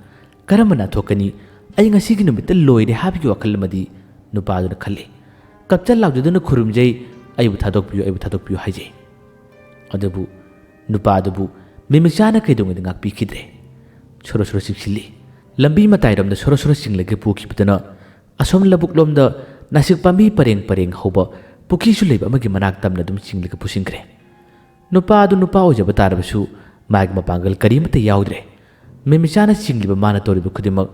ꯀꯔꯝꯕ ꯅꯥꯟꯊꯣꯛꯀꯅꯤ? ꯑꯩ ꯉꯁꯤꯒꯤ ꯅꯨꯃꯤꯠꯇ ꯂꯣꯏꯔꯦ ꯍꯥꯏꯕꯒꯤ ꯋꯥꯈꯜ ꯑꯃꯗꯤ ꯅꯨꯄꯥꯗꯨꯅ ꯈꯜꯂꯤ꯫ ꯀꯞꯆ ꯂꯥꯎꯖꯗꯨꯅ ꯈꯨꯔꯨꯝꯖꯩ, "ꯑꯩꯕꯨ ꯊꯥꯗꯣꯛꯄꯤꯌꯨ, ꯑꯩꯕꯨ ꯊꯥꯗꯣꯛꯄꯤꯌꯨ" ꯍꯥꯏꯖꯩ꯫ ꯑꯗꯨꯕꯨ ꯅꯨꯄꯥ ꯑꯗꯨꯕꯨ ꯃꯤꯃꯤꯆꯥꯅ ꯀꯩꯗꯧꯉꯩꯗ ꯉꯥꯛꯄꯤꯈꯤꯗ꯭ꯔꯦ꯫ ꯁꯣꯔꯣ ꯁꯣꯔꯣ ꯆꯤꯡꯁꯤꯜꯂꯤ꯫ ꯂꯝꯕꯤ ꯃꯇꯥꯏꯔꯣꯝꯗ ꯁꯣꯔꯣ ꯁꯣꯔꯣ ꯆꯤꯡꯂꯒ ꯄꯨꯈꯤꯕꯗꯨꯅ ꯑꯁꯣꯝ ꯂꯧꯕꯨꯛꯂꯣꯝꯗ ꯅꯥꯁꯤꯛ ꯄꯥꯝꯕꯤ ꯄꯔꯦꯡ ꯄꯔꯦꯡ ꯍꯧꯕ ꯄꯨꯈ꯭ꯔꯤꯁꯨ ꯂꯩꯕ ꯑꯃꯒꯤ ꯃꯅꯥꯛ ꯇꯝꯅ ꯑꯗꯨꯝ ꯆꯤꯡꯂꯒ ꯄꯨꯁꯤꯟꯈ꯭ꯔꯦ꯫ ꯅꯨꯄꯥ ꯑꯗꯨ ꯅꯨꯄꯥ ꯑꯣꯏꯖꯕ ꯇꯥꯔꯕꯁꯨ ꯃꯥꯒꯤ ꯃꯄꯥꯡꯒꯜ ꯀꯔꯤꯃꯠꯇ ꯌꯥꯎꯗ꯭ꯔꯦ꯫ ꯃꯦꯃꯤꯆꯥꯅ ꯆꯤꯡꯂꯤꯕ ꯃꯥꯅ ꯇꯧꯔꯤꯕ ꯈꯨꯗꯤꯡꯃꯛ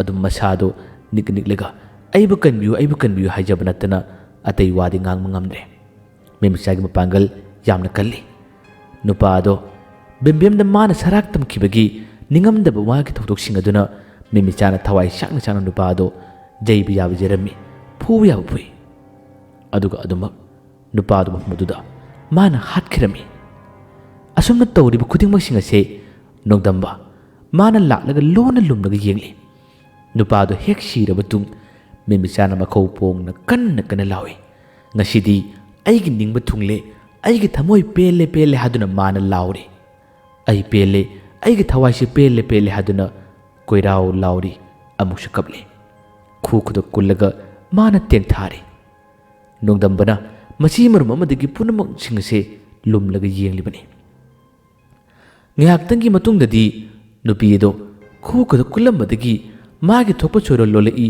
ꯑꯗꯨꯝ ꯃꯁꯥꯗꯣ ꯅꯤꯛ ꯅꯤꯛꯂꯒ "ꯑꯩꯕꯨ ꯀꯟꯕꯤꯌꯨ, ꯑꯩꯕꯨ ꯀꯟꯕꯤꯌꯨ" ꯍꯥꯏꯖꯕ ꯅꯠꯇꯅ ꯑꯇꯩ ꯋꯥꯗꯤ ꯉꯥꯡꯕ ꯉꯝꯗ꯭ꯔꯦ꯫ ꯃꯦꯃꯤꯆꯥꯒꯤ ꯃꯄꯥꯡꯒꯜ ꯌꯥꯝꯅ ꯀꯜꯂꯤ꯫ ꯅꯨꯄꯥ ꯑꯗꯣ ꯕꯦꯝꯕꯦꯝꯗ ꯃꯥꯅ ꯁꯔꯥꯛ ꯇꯝꯈꯤꯕꯒꯤ ꯅꯤꯡꯉꯝꯗꯕ ꯃꯥꯒꯤ ꯊꯧꯗꯣꯛꯁꯤꯡ ꯑꯗꯨꯅ ꯃꯦꯃꯤꯆꯥꯅ ꯊꯋꯥꯏ ꯆꯥꯛꯅ ꯆꯥꯛꯅ ꯅꯨꯄꯥ ꯑꯗꯣ ꯌꯩꯕ ꯌꯥꯕ ꯌꯩꯔꯝꯃꯤ, ꯐꯨꯕ ꯌꯥꯕ ꯐꯨꯏ꯫ ꯑꯗꯨꯒ ꯑꯗꯨꯃꯛ ꯅꯨꯄꯥꯗꯨ ꯃꯐꯝ ꯑꯗꯨꯗ ꯃꯥꯅ ꯍꯥꯠꯈꯤꯔꯝꯃꯤ꯫ ꯑꯁꯨꯝꯅ ꯇꯧꯔꯤꯕ ꯈꯨꯗꯤꯡꯃꯛꯁꯤꯡ ꯑꯁꯦ ꯅꯣꯡꯗꯝꯕ ꯃꯥꯅ ꯂꯥꯛꯂꯒ ꯂꯣꯟꯅ ꯂꯨꯝꯂꯒ ꯌꯦꯡꯂꯤ꯫ ꯅꯨꯄꯥꯗꯨ ꯍꯦꯛ ꯁꯤꯔꯕ ꯇꯨꯡ ꯃꯦꯃꯤꯆꯥꯅ ꯃꯈꯧ ꯄꯣꯡꯅ ꯀꯟꯅ ꯀꯟꯅ ꯂꯥꯎꯏ꯫ "ꯉꯁꯤꯗꯤ ꯑꯩꯒꯤ ꯅꯤꯡꯕ ꯊꯨꯡꯂꯦ, ꯑꯩꯒꯤ ꯊꯃꯣꯏ ꯄꯦꯜꯂꯦ ꯄꯦꯜꯂꯦ" ꯍꯥꯏꯗꯨꯅ ꯃꯥꯅ ꯂꯥꯎꯔꯤ꯫ "ꯑꯩ ꯄꯦꯜꯂꯦ, ꯑꯩꯒꯤ ꯊꯋꯥꯏꯁꯦ ꯄꯦꯜꯂꯦ ꯄꯦꯜꯂꯦ" ꯍꯥꯏꯗꯨꯅ ꯀꯣꯏꯔꯥꯎ ꯂꯥꯎꯔꯤ꯫ ꯑꯃꯨꯛꯁꯨ ꯀꯞꯂꯤ꯫ ꯈꯨ ꯈꯨꯗꯛ ꯀꯨꯜꯂꯒ ꯃꯥꯅ ꯇꯦꯡꯊꯥꯔꯤ꯫ ꯅꯣꯡꯗꯝꯕꯅ ꯃꯁꯤ ꯃꯔꯨꯝ ꯑꯃꯗꯒꯤ ꯄꯨꯝꯅꯃꯛꯁꯤꯡ ꯑꯁꯦ ꯂꯨꯝꯂꯒ ꯌꯦꯡꯂꯤꯕꯅꯤ꯫ ꯉꯥꯏꯍꯥꯛꯇꯪꯒꯤ ꯃꯇꯨꯡꯗꯗꯤ ꯅꯨꯄꯤ ꯑꯗꯣ ꯈꯨ ꯈꯨꯗꯛ ꯀꯨꯜꯂꯝꯕꯗꯒꯤ ꯃꯥꯒꯤ ꯊꯣꯛꯄ ꯆꯣꯏꯔꯣꯜ ꯂꯣꯜꯂꯛꯏ,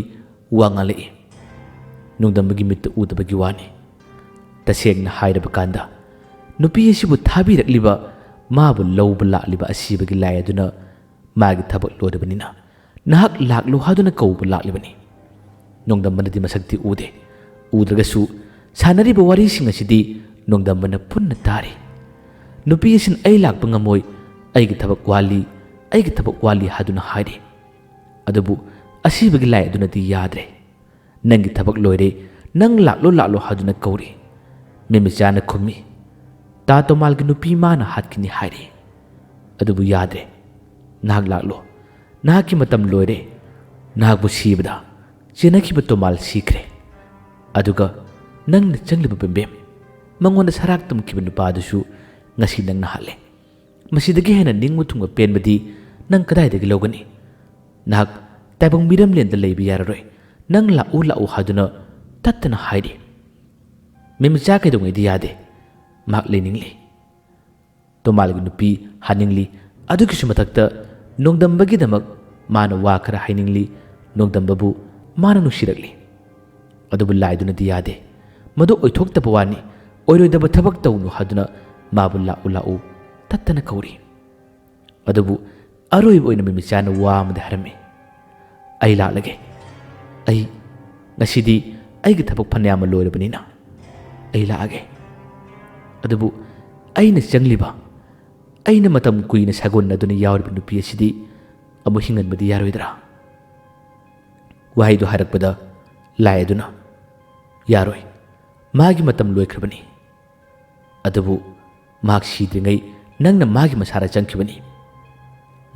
ꯋꯥ ꯉꯥꯡꯂꯛꯏ꯫ ꯅꯣꯡꯗꯝꯕꯒꯤ ꯃꯤꯠꯇ ꯎꯗꯕꯒꯤ ꯋꯥꯅꯤ꯫ ꯇꯁꯦꯡꯅ ꯍꯥꯏꯔꯕ ꯀꯥꯟꯗ, ꯅꯨꯄꯤ ꯑꯁꯤꯕꯨ ꯊꯥꯕꯤꯔꯛꯂꯤꯕ, ꯃꯥꯕꯨ ꯂꯧꯕ ꯂꯥꯛꯂꯤꯕ ꯑꯁꯤꯕꯒꯤ ꯂꯥꯏ ꯑꯗꯨꯅ ꯃꯥꯒꯤ ꯊꯕꯛ ꯂꯣꯏꯔꯕꯅꯤꯅ ꯅꯍꯥꯛ ꯂꯥꯛꯂꯣ ꯍꯥꯏꯗꯨꯅ ꯀꯧꯕ ꯂꯥꯛꯂꯤꯕꯅꯤ꯫ ꯅꯣꯡꯗꯝꯕꯅꯗꯤ ꯃꯁꯛꯇꯤ ꯎꯗꯦ꯫ ꯎꯗ꯭ꯔꯒꯁꯨ ꯁꯥꯟꯅꯔꯤꯕ ꯋꯥꯔꯤꯁꯤꯡ ꯑꯁꯤꯗꯤ ꯅꯣꯡꯗꯝꯕꯅ ꯄꯨꯟꯅ ꯇꯥꯔꯤ꯫ ꯅꯨꯄꯤ ꯑꯁꯤꯅ "ꯑꯩ ꯂꯥꯛꯄ ꯉꯝꯃꯣꯏ, ꯑꯩꯒꯤ ꯊꯕꯛ ꯋꯥꯠꯂꯤ, ꯑꯩꯒꯤ ꯊꯕꯛ ꯋꯥꯠꯂꯤ" ꯍꯥꯏꯗꯨꯅ ꯍꯥꯏꯔꯤ꯫ ꯑꯗꯨꯕꯨ ꯑꯁꯤꯕꯒꯤ ꯂꯥꯏ ꯑꯗꯨꯅꯗꯤ ꯌꯥꯗ꯭ꯔꯦ꯫ "ꯅꯪꯒꯤ ꯊꯕꯛ ꯂꯣꯏꯔꯦ, ꯅꯪ ꯂꯥꯛꯂꯣ ꯂꯥꯛꯂꯣ" ꯍꯥꯏꯗꯨꯅ ꯀꯧꯔꯤ꯫ ꯃꯦꯃꯤꯆꯥꯅ ꯈꯨꯝꯃꯤ, "ꯇꯥ ꯇꯣꯃꯥꯜꯒꯤ ꯅꯨꯄꯤ ꯃꯥꯅ ꯍꯥꯠꯈꯤꯅꯤ ꯍꯥꯏꯔꯤ꯫ ꯑꯗꯨꯕꯨ ꯌꯥꯗ꯭ꯔꯦ꯫ ꯅꯍꯥꯛ ꯂꯥꯛꯂꯣ꯫ ꯅꯍꯥꯛꯀꯤ ꯃꯇꯝ ꯂꯣꯏꯔꯦ꯫ ꯅꯍꯥꯛꯄꯨ ꯁꯤꯕꯗ ꯆꯦꯟꯅꯈꯤꯕ ꯇꯣꯃꯥꯜ ꯁꯤꯈ꯭ꯔꯦ꯫ ꯑꯗꯨꯒ ꯅꯪꯅ ꯆꯪꯂꯤꯕ ꯕꯦꯝꯕꯦꯝ, ꯃꯉꯣꯟꯗ ꯁꯔꯥꯛ ꯇꯝꯈꯤꯕ ꯅꯨꯄꯥꯗꯨꯁꯨ ꯉꯁꯤ ꯅꯪꯅ ꯍꯥꯠꯂꯦ꯫ ꯃꯁꯤꯗꯒꯤ ꯍꯦꯟꯅ ꯅꯤꯡꯕ ꯊꯨꯡꯕ ꯄꯦꯟꯕꯗꯤ ꯅꯪ ꯀꯗꯥꯏꯗꯒꯤ ꯂꯧꯒꯅꯤ? ꯅꯍꯥꯛ ꯇꯥꯏꯕꯪ ꯃꯤꯔꯝꯂꯦꯟꯗ ꯂꯩꯕ ꯌꯥꯔꯔꯣꯏ꯫ ꯅꯪ ꯂꯥꯛꯎ ꯂꯥꯛꯎ ꯍꯥꯏꯗꯨꯅ ꯇꯠꯇꯅ ꯍꯥꯏꯔꯤ꯫ ꯃꯦꯃꯤꯆꯥ ꯀꯩꯗꯧꯉꯩꯗꯤ ꯌꯥꯗꯦ꯫ ꯃꯍꯥꯛ ꯂꯩꯅꯤꯡꯂꯤ꯫ ꯇꯣꯃꯥꯜꯒꯤ ꯅꯨꯄꯤ ꯍꯥꯠꯅꯤꯡꯂꯤ꯫ ꯑꯗꯨꯒꯤꯁꯨ ꯃꯊꯛꯇ ꯅꯣꯡꯗꯝꯕꯒꯤꯗꯃꯛ ꯃꯥꯅ ꯋꯥ ꯈꯔ ꯍꯥꯏꯅꯤꯡꯂꯤ꯫ ꯅꯣꯡꯗꯝꯕꯕꯨ ꯃꯥꯅ ꯅꯨꯡꯁꯤꯔꯛꯂꯤ꯫ ꯑꯗꯨꯕꯨ ꯂꯥꯏꯗꯨꯅꯗꯤ ꯌꯥꯗꯦ꯫ ꯃꯗꯨ ꯑꯣꯏꯊꯣꯛꯇꯕ ꯋꯥꯅꯤ, ꯑꯣꯏꯔꯣꯏꯗꯕ ꯊꯕꯛ ꯇꯧꯅꯨ ꯍꯥꯏꯗꯨꯅ ꯃꯥꯕꯨ ꯂꯥꯛꯎ ꯂꯥꯛꯎ ꯇꯠꯇꯅ ꯀꯧꯔꯤ꯫ ꯑꯗꯨꯕꯨ ꯑꯔꯣꯏꯕ ꯑꯣꯏꯅ ꯃꯦꯃꯤꯆꯥꯅ ꯋꯥ ꯑꯃꯗꯤ ꯍꯥꯏꯔꯝꯃꯤ, "ꯑꯩ ꯂꯥꯛꯂꯒꯦ꯫ ꯑꯩ ꯉꯁꯤꯗꯤ ꯑꯩꯒꯤ ꯊꯕꯛ ꯐꯅꯌꯥꯝ ꯑꯃ ꯂꯣꯏꯔꯕꯅꯤꯅ ꯑꯩ ꯂꯥꯛꯑꯒꯦ꯫ ꯑꯗꯨꯕꯨ ꯑꯩꯅ ꯆꯪꯂꯤꯕ, ꯑꯩꯅ ꯃꯇꯝ ꯀꯨꯏꯅ ꯁꯥꯒꯣꯟꯅꯗꯨꯅ ꯌꯥꯎꯔꯤꯕ ꯅꯨꯄꯤ ꯑꯁꯤꯗꯤ ꯑꯃꯨꯛ ꯍꯤꯡꯍꯟꯕꯗꯤ ꯌꯥꯔꯣꯏꯗ꯭ꯔꯥ?" ꯋꯥꯍꯩꯗꯨ ꯍꯥꯏꯔꯛꯄꯗ ꯂꯥꯏ ꯑꯗꯨꯅ, "ꯌꯥꯔꯣꯏ, ꯃꯥꯒꯤ ꯃꯇꯝ ꯂꯣꯏꯈ꯭ꯔꯕꯅꯤ꯫ ꯑꯗꯨꯕꯨ ꯃꯍꯥꯛ ꯁꯤꯗ꯭ꯔꯤꯉꯩ ꯅꯪꯅ ꯃꯥꯒꯤ ꯃꯁꯥꯗ ꯆꯪꯈꯤꯕꯅꯤ꯫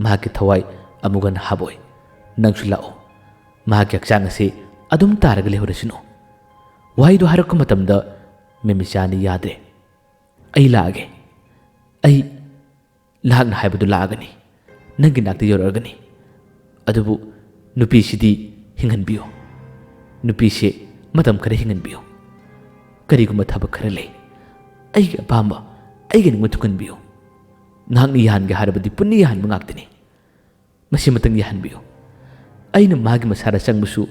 ꯃꯍꯥꯛꯀꯤ ꯊꯋꯥꯏ ꯑꯃꯨꯛ ꯍꯟꯅ ꯍꯥꯞꯄꯣꯏ꯫ ꯅꯪꯁꯨ ꯂꯥꯛꯑꯣ꯫ ꯃꯍꯥꯛꯀꯤ ꯍꯛꯆꯥꯡ ꯑꯁꯤ ꯑꯗꯨꯝ ꯇꯥꯔꯒ ꯂꯩꯍꯧꯔꯁꯅꯨ꯫ ꯋꯥꯍꯩꯗꯨ ꯍꯥꯏꯔꯛꯄ ꯃꯇꯝꯗ ꯃꯦꯃꯤꯆꯥꯅ ꯌꯥꯗ꯭ꯔꯦ꯫ "ꯑꯩ ꯂꯥꯛꯑꯒꯦ꯫ ꯑꯩ ꯅꯍꯥꯛꯅ ꯍꯥꯏꯕꯗꯨ ꯂꯥꯛꯑꯒꯅꯤ꯫ ꯅꯪꯒꯤ ꯅꯥꯛꯇ ꯌꯧꯔꯛꯑꯒꯅꯤ꯫ ꯑꯗꯨꯕꯨ ꯅꯨꯄꯤꯁꯤꯗꯤ ꯍꯤꯡꯍꯟꯕꯤꯌꯨ꯫ ꯅꯨꯄꯤꯁꯦ ꯃꯇꯝ ꯈꯔ ꯍꯤꯡꯍꯟꯕꯤꯌꯨ꯫ ꯀꯔꯤꯒꯨꯝꯕ ꯊꯕꯛ ꯈꯔ ꯂꯩ꯫ ꯑꯩꯒꯤ ꯑꯄꯥꯝꯕ, ꯑꯩꯒꯤ ꯅꯤꯡꯕ ꯊꯨꯡꯍꯟꯕꯤꯌꯨ꯫ ꯅꯍꯥꯛꯅ ꯌꯥꯍꯟꯒꯦ ꯍꯥꯏꯔꯕꯗꯤ ꯄꯨꯟꯅ ꯌꯥꯍꯟꯕ ꯉꯥꯛꯇꯅꯤ꯫ ꯃꯁꯤꯃꯇꯪ ꯌꯥꯍꯟꯕꯤꯌꯨ꯫" ꯑꯩꯅ ꯃꯥꯒꯤ ꯃꯁꯥꯗ ꯆꯪꯕꯁꯨ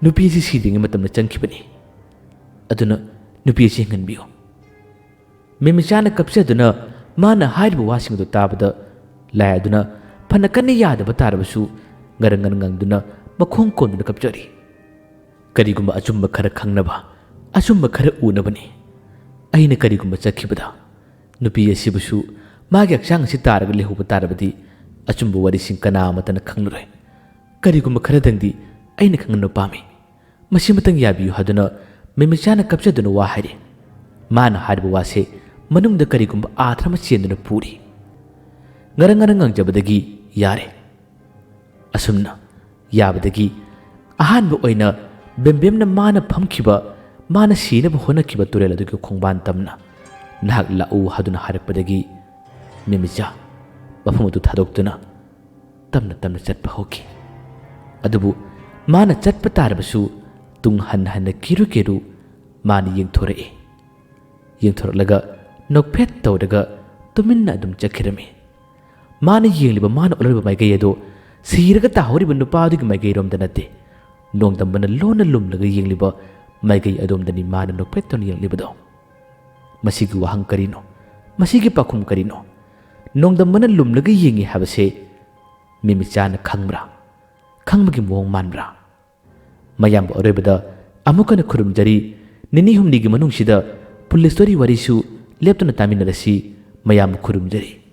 ꯅꯨꯄꯤ ꯑꯁꯤ ꯁꯤꯗ꯭ꯔꯤꯉꯩ ꯃꯇꯝꯗ ꯆꯪꯈꯤꯕꯅꯤ꯫ ꯑꯗꯨꯅ ꯅꯨꯄꯤ ꯑꯁꯤ ꯍꯤꯡꯍꯟꯕꯤꯌꯨ꯫ ꯃꯦꯃꯤꯆꯥꯅ ꯀꯞꯆꯗꯨꯅ ꯃꯥꯅ ꯍꯥꯏꯔꯤꯕ ꯋꯥꯁꯤꯡ ꯑꯗꯨ ꯇꯥꯕꯗ ꯂꯥꯏ ꯑꯗꯨꯅ ꯐꯅ ꯀꯟꯅ ꯌꯥꯗꯕ ꯇꯥꯔꯕꯁꯨ ꯉꯔꯪ ꯉꯔꯪ ꯉꯪꯗꯨꯅ ꯃꯈꯣꯡ ꯀꯣꯟꯗꯨꯅ ꯀꯞꯆꯔꯤ꯫ ꯀꯔꯤꯒꯨꯝꯕ ꯑꯆꯨꯝꯕ ꯈꯔ ꯈꯪꯅꯕ, ꯑꯆꯨꯝꯕ ꯈꯔ ꯎꯅꯕꯅꯤ꯫ ꯑꯩꯅ ꯀꯔꯤꯒꯨꯝꯕ ꯆꯠꯈꯤꯕꯗ ꯅꯨꯄꯤ ꯑꯁꯤꯕꯨꯁꯨ ꯃꯥꯒꯤ ꯍꯛꯆꯥꯡ ꯑꯁꯤ ꯇꯥꯔꯒ ꯂꯩꯍꯧꯕ ꯇꯥꯔꯕꯗꯤ ꯑꯆꯨꯝꯕ ꯋꯥꯔꯤꯁꯤꯡ ꯀꯅꯥ ꯑꯃꯠꯇꯅ ꯈꯪꯂꯔꯣꯏ꯫ ꯀꯔꯤꯒꯨꯝꯕ ꯈꯔꯗꯪꯗꯤ ꯑꯩꯅ ꯈꯪꯍꯟꯕ ꯄꯥꯝꯃꯤ꯫ ꯃꯁꯤꯃꯇꯪ ꯌꯥꯕꯤꯌꯨ ꯍꯥꯏꯗꯨꯅ ꯃꯦꯃꯤꯆꯥꯅ ꯀꯞꯆꯗꯨꯅ ꯋꯥ ꯍꯥꯏꯔꯤ꯫ ꯃꯥꯅ ꯍꯥꯏꯔꯤꯕ ꯋꯥꯁꯦ ꯃꯅꯨꯡꯗ ꯀꯔꯤꯒꯨꯝꯕ ꯑꯥꯔꯊ ꯑꯃ ꯆꯦꯟꯗꯨꯅ ꯄꯨꯔꯤ꯫ ꯉꯔꯪ ꯉꯔꯪ ꯉꯪꯖꯕꯗꯒꯤ ꯌꯥꯔꯦ꯫ ꯑꯁꯨꯝꯅ ꯌꯥꯕꯗꯒꯤ ꯑꯍꯥꯟꯕ ꯑꯣꯏꯅ ꯕꯦꯝꯕꯦꯝꯅ ꯃꯥꯅ ꯐꯝꯈꯤꯕ, ꯃꯥꯅ ꯁꯤꯅꯕ ꯍꯣꯠꯅꯈꯤꯕ ꯇꯨꯔꯦꯜ ꯑꯗꯨꯒꯤ ꯈꯣꯡꯕꯥꯟ ꯇꯝꯅ "ꯅꯍꯥꯛ ꯂꯥꯛꯎ" ꯍꯥꯏꯗꯨꯅ ꯍꯥꯏꯔꯛꯄꯗꯒꯤ ꯃꯦꯃꯤꯆꯥ ꯃꯐꯝ ꯑꯗꯨ ꯊꯥꯗꯣꯛꯇꯨꯅ ꯇꯞꯅ ꯇꯞꯅ ꯆꯠꯄ ꯍꯧꯈꯤ꯫ ꯑꯗꯨꯕꯨ ꯃꯥꯅ ꯆꯠꯄ ꯇꯥꯔꯕꯁꯨ ꯇꯨꯡ ꯍꯟꯅ ꯍꯟꯅ ꯀꯤꯔꯨ ꯀꯤꯔꯨ ꯃꯥꯅ ꯌꯦꯡꯊꯣꯔꯛꯏ꯫ ꯌꯦꯡꯊꯣꯔꯛꯂꯒ ꯅꯣꯛꯐꯦꯠ ꯇꯧꯔꯒ ꯇꯨꯃꯤꯟꯅ ꯑꯗꯨꯝ ꯆꯠꯈꯤꯔꯝꯃꯤ꯫ ꯃꯥꯅ ꯌꯦꯡꯂꯤꯕ, ꯃꯥꯅ ꯑꯣꯜꯂꯤꯕ ꯃꯥꯏꯀꯩ ꯑꯗꯨ ꯁꯤꯔꯒ ꯇꯥꯍꯧꯔꯤꯕ ꯅꯨꯄꯥ ꯑꯗꯨꯒꯤ ꯃꯥꯏꯀꯩꯔꯣꯝꯗ ꯅꯠꯇꯦ, ꯅꯣꯡꯗꯝꯕꯅ ꯂꯣꯟꯅ ꯂꯨꯝꯂꯒ ꯌꯦꯡꯂꯤꯕ ꯃꯥꯏꯀꯩ ꯑꯗꯣꯝꯗꯅꯤ ꯃꯥꯅ ꯅꯣꯛꯐꯦꯠ ꯇꯧꯅ ꯌꯦꯡꯂꯤꯕꯗꯣ꯫ ꯃꯁꯤꯒꯤ ꯋꯥꯍꯪ ꯀꯔꯤꯅꯣ? ꯃꯁꯤꯒꯤ ꯄꯥꯎꯈꯨꯝ ꯀꯔꯤꯅꯣ? ꯅꯣꯡꯗꯝꯕꯅ ꯂꯨꯝꯂꯒ ꯌꯦꯡꯉꯤ ꯍꯥꯏꯕꯁꯦ ꯃꯦꯃꯤꯆꯥꯅ ꯈꯪꯕ꯭ꯔꯥ? ꯈꯪꯕꯒꯤ ꯃꯑꯣꯡ ꯃꯥꯟꯕ꯭ꯔꯥ? ꯃꯌꯥꯝꯕ ꯑꯔꯣꯏꯕꯗ ꯑꯃꯨꯛ ꯍꯟꯅ ꯈꯨꯔꯨꯝꯖꯔꯤ꯫ ꯅꯤꯅꯤ ꯍꯨꯝꯅꯤꯒꯤ ꯃꯅꯨꯡꯁꯤꯗ ꯐꯨꯜ ꯁ꯭ꯇꯣꯔꯤ ꯋꯥꯔꯤꯁꯨ ꯂꯦꯞꯇꯅ ꯇꯥꯃꯤꯟꯅꯔꯁꯤ꯫ ꯃꯌꯥꯝꯕ ꯈꯨꯔꯨꯝꯖꯔꯤ꯫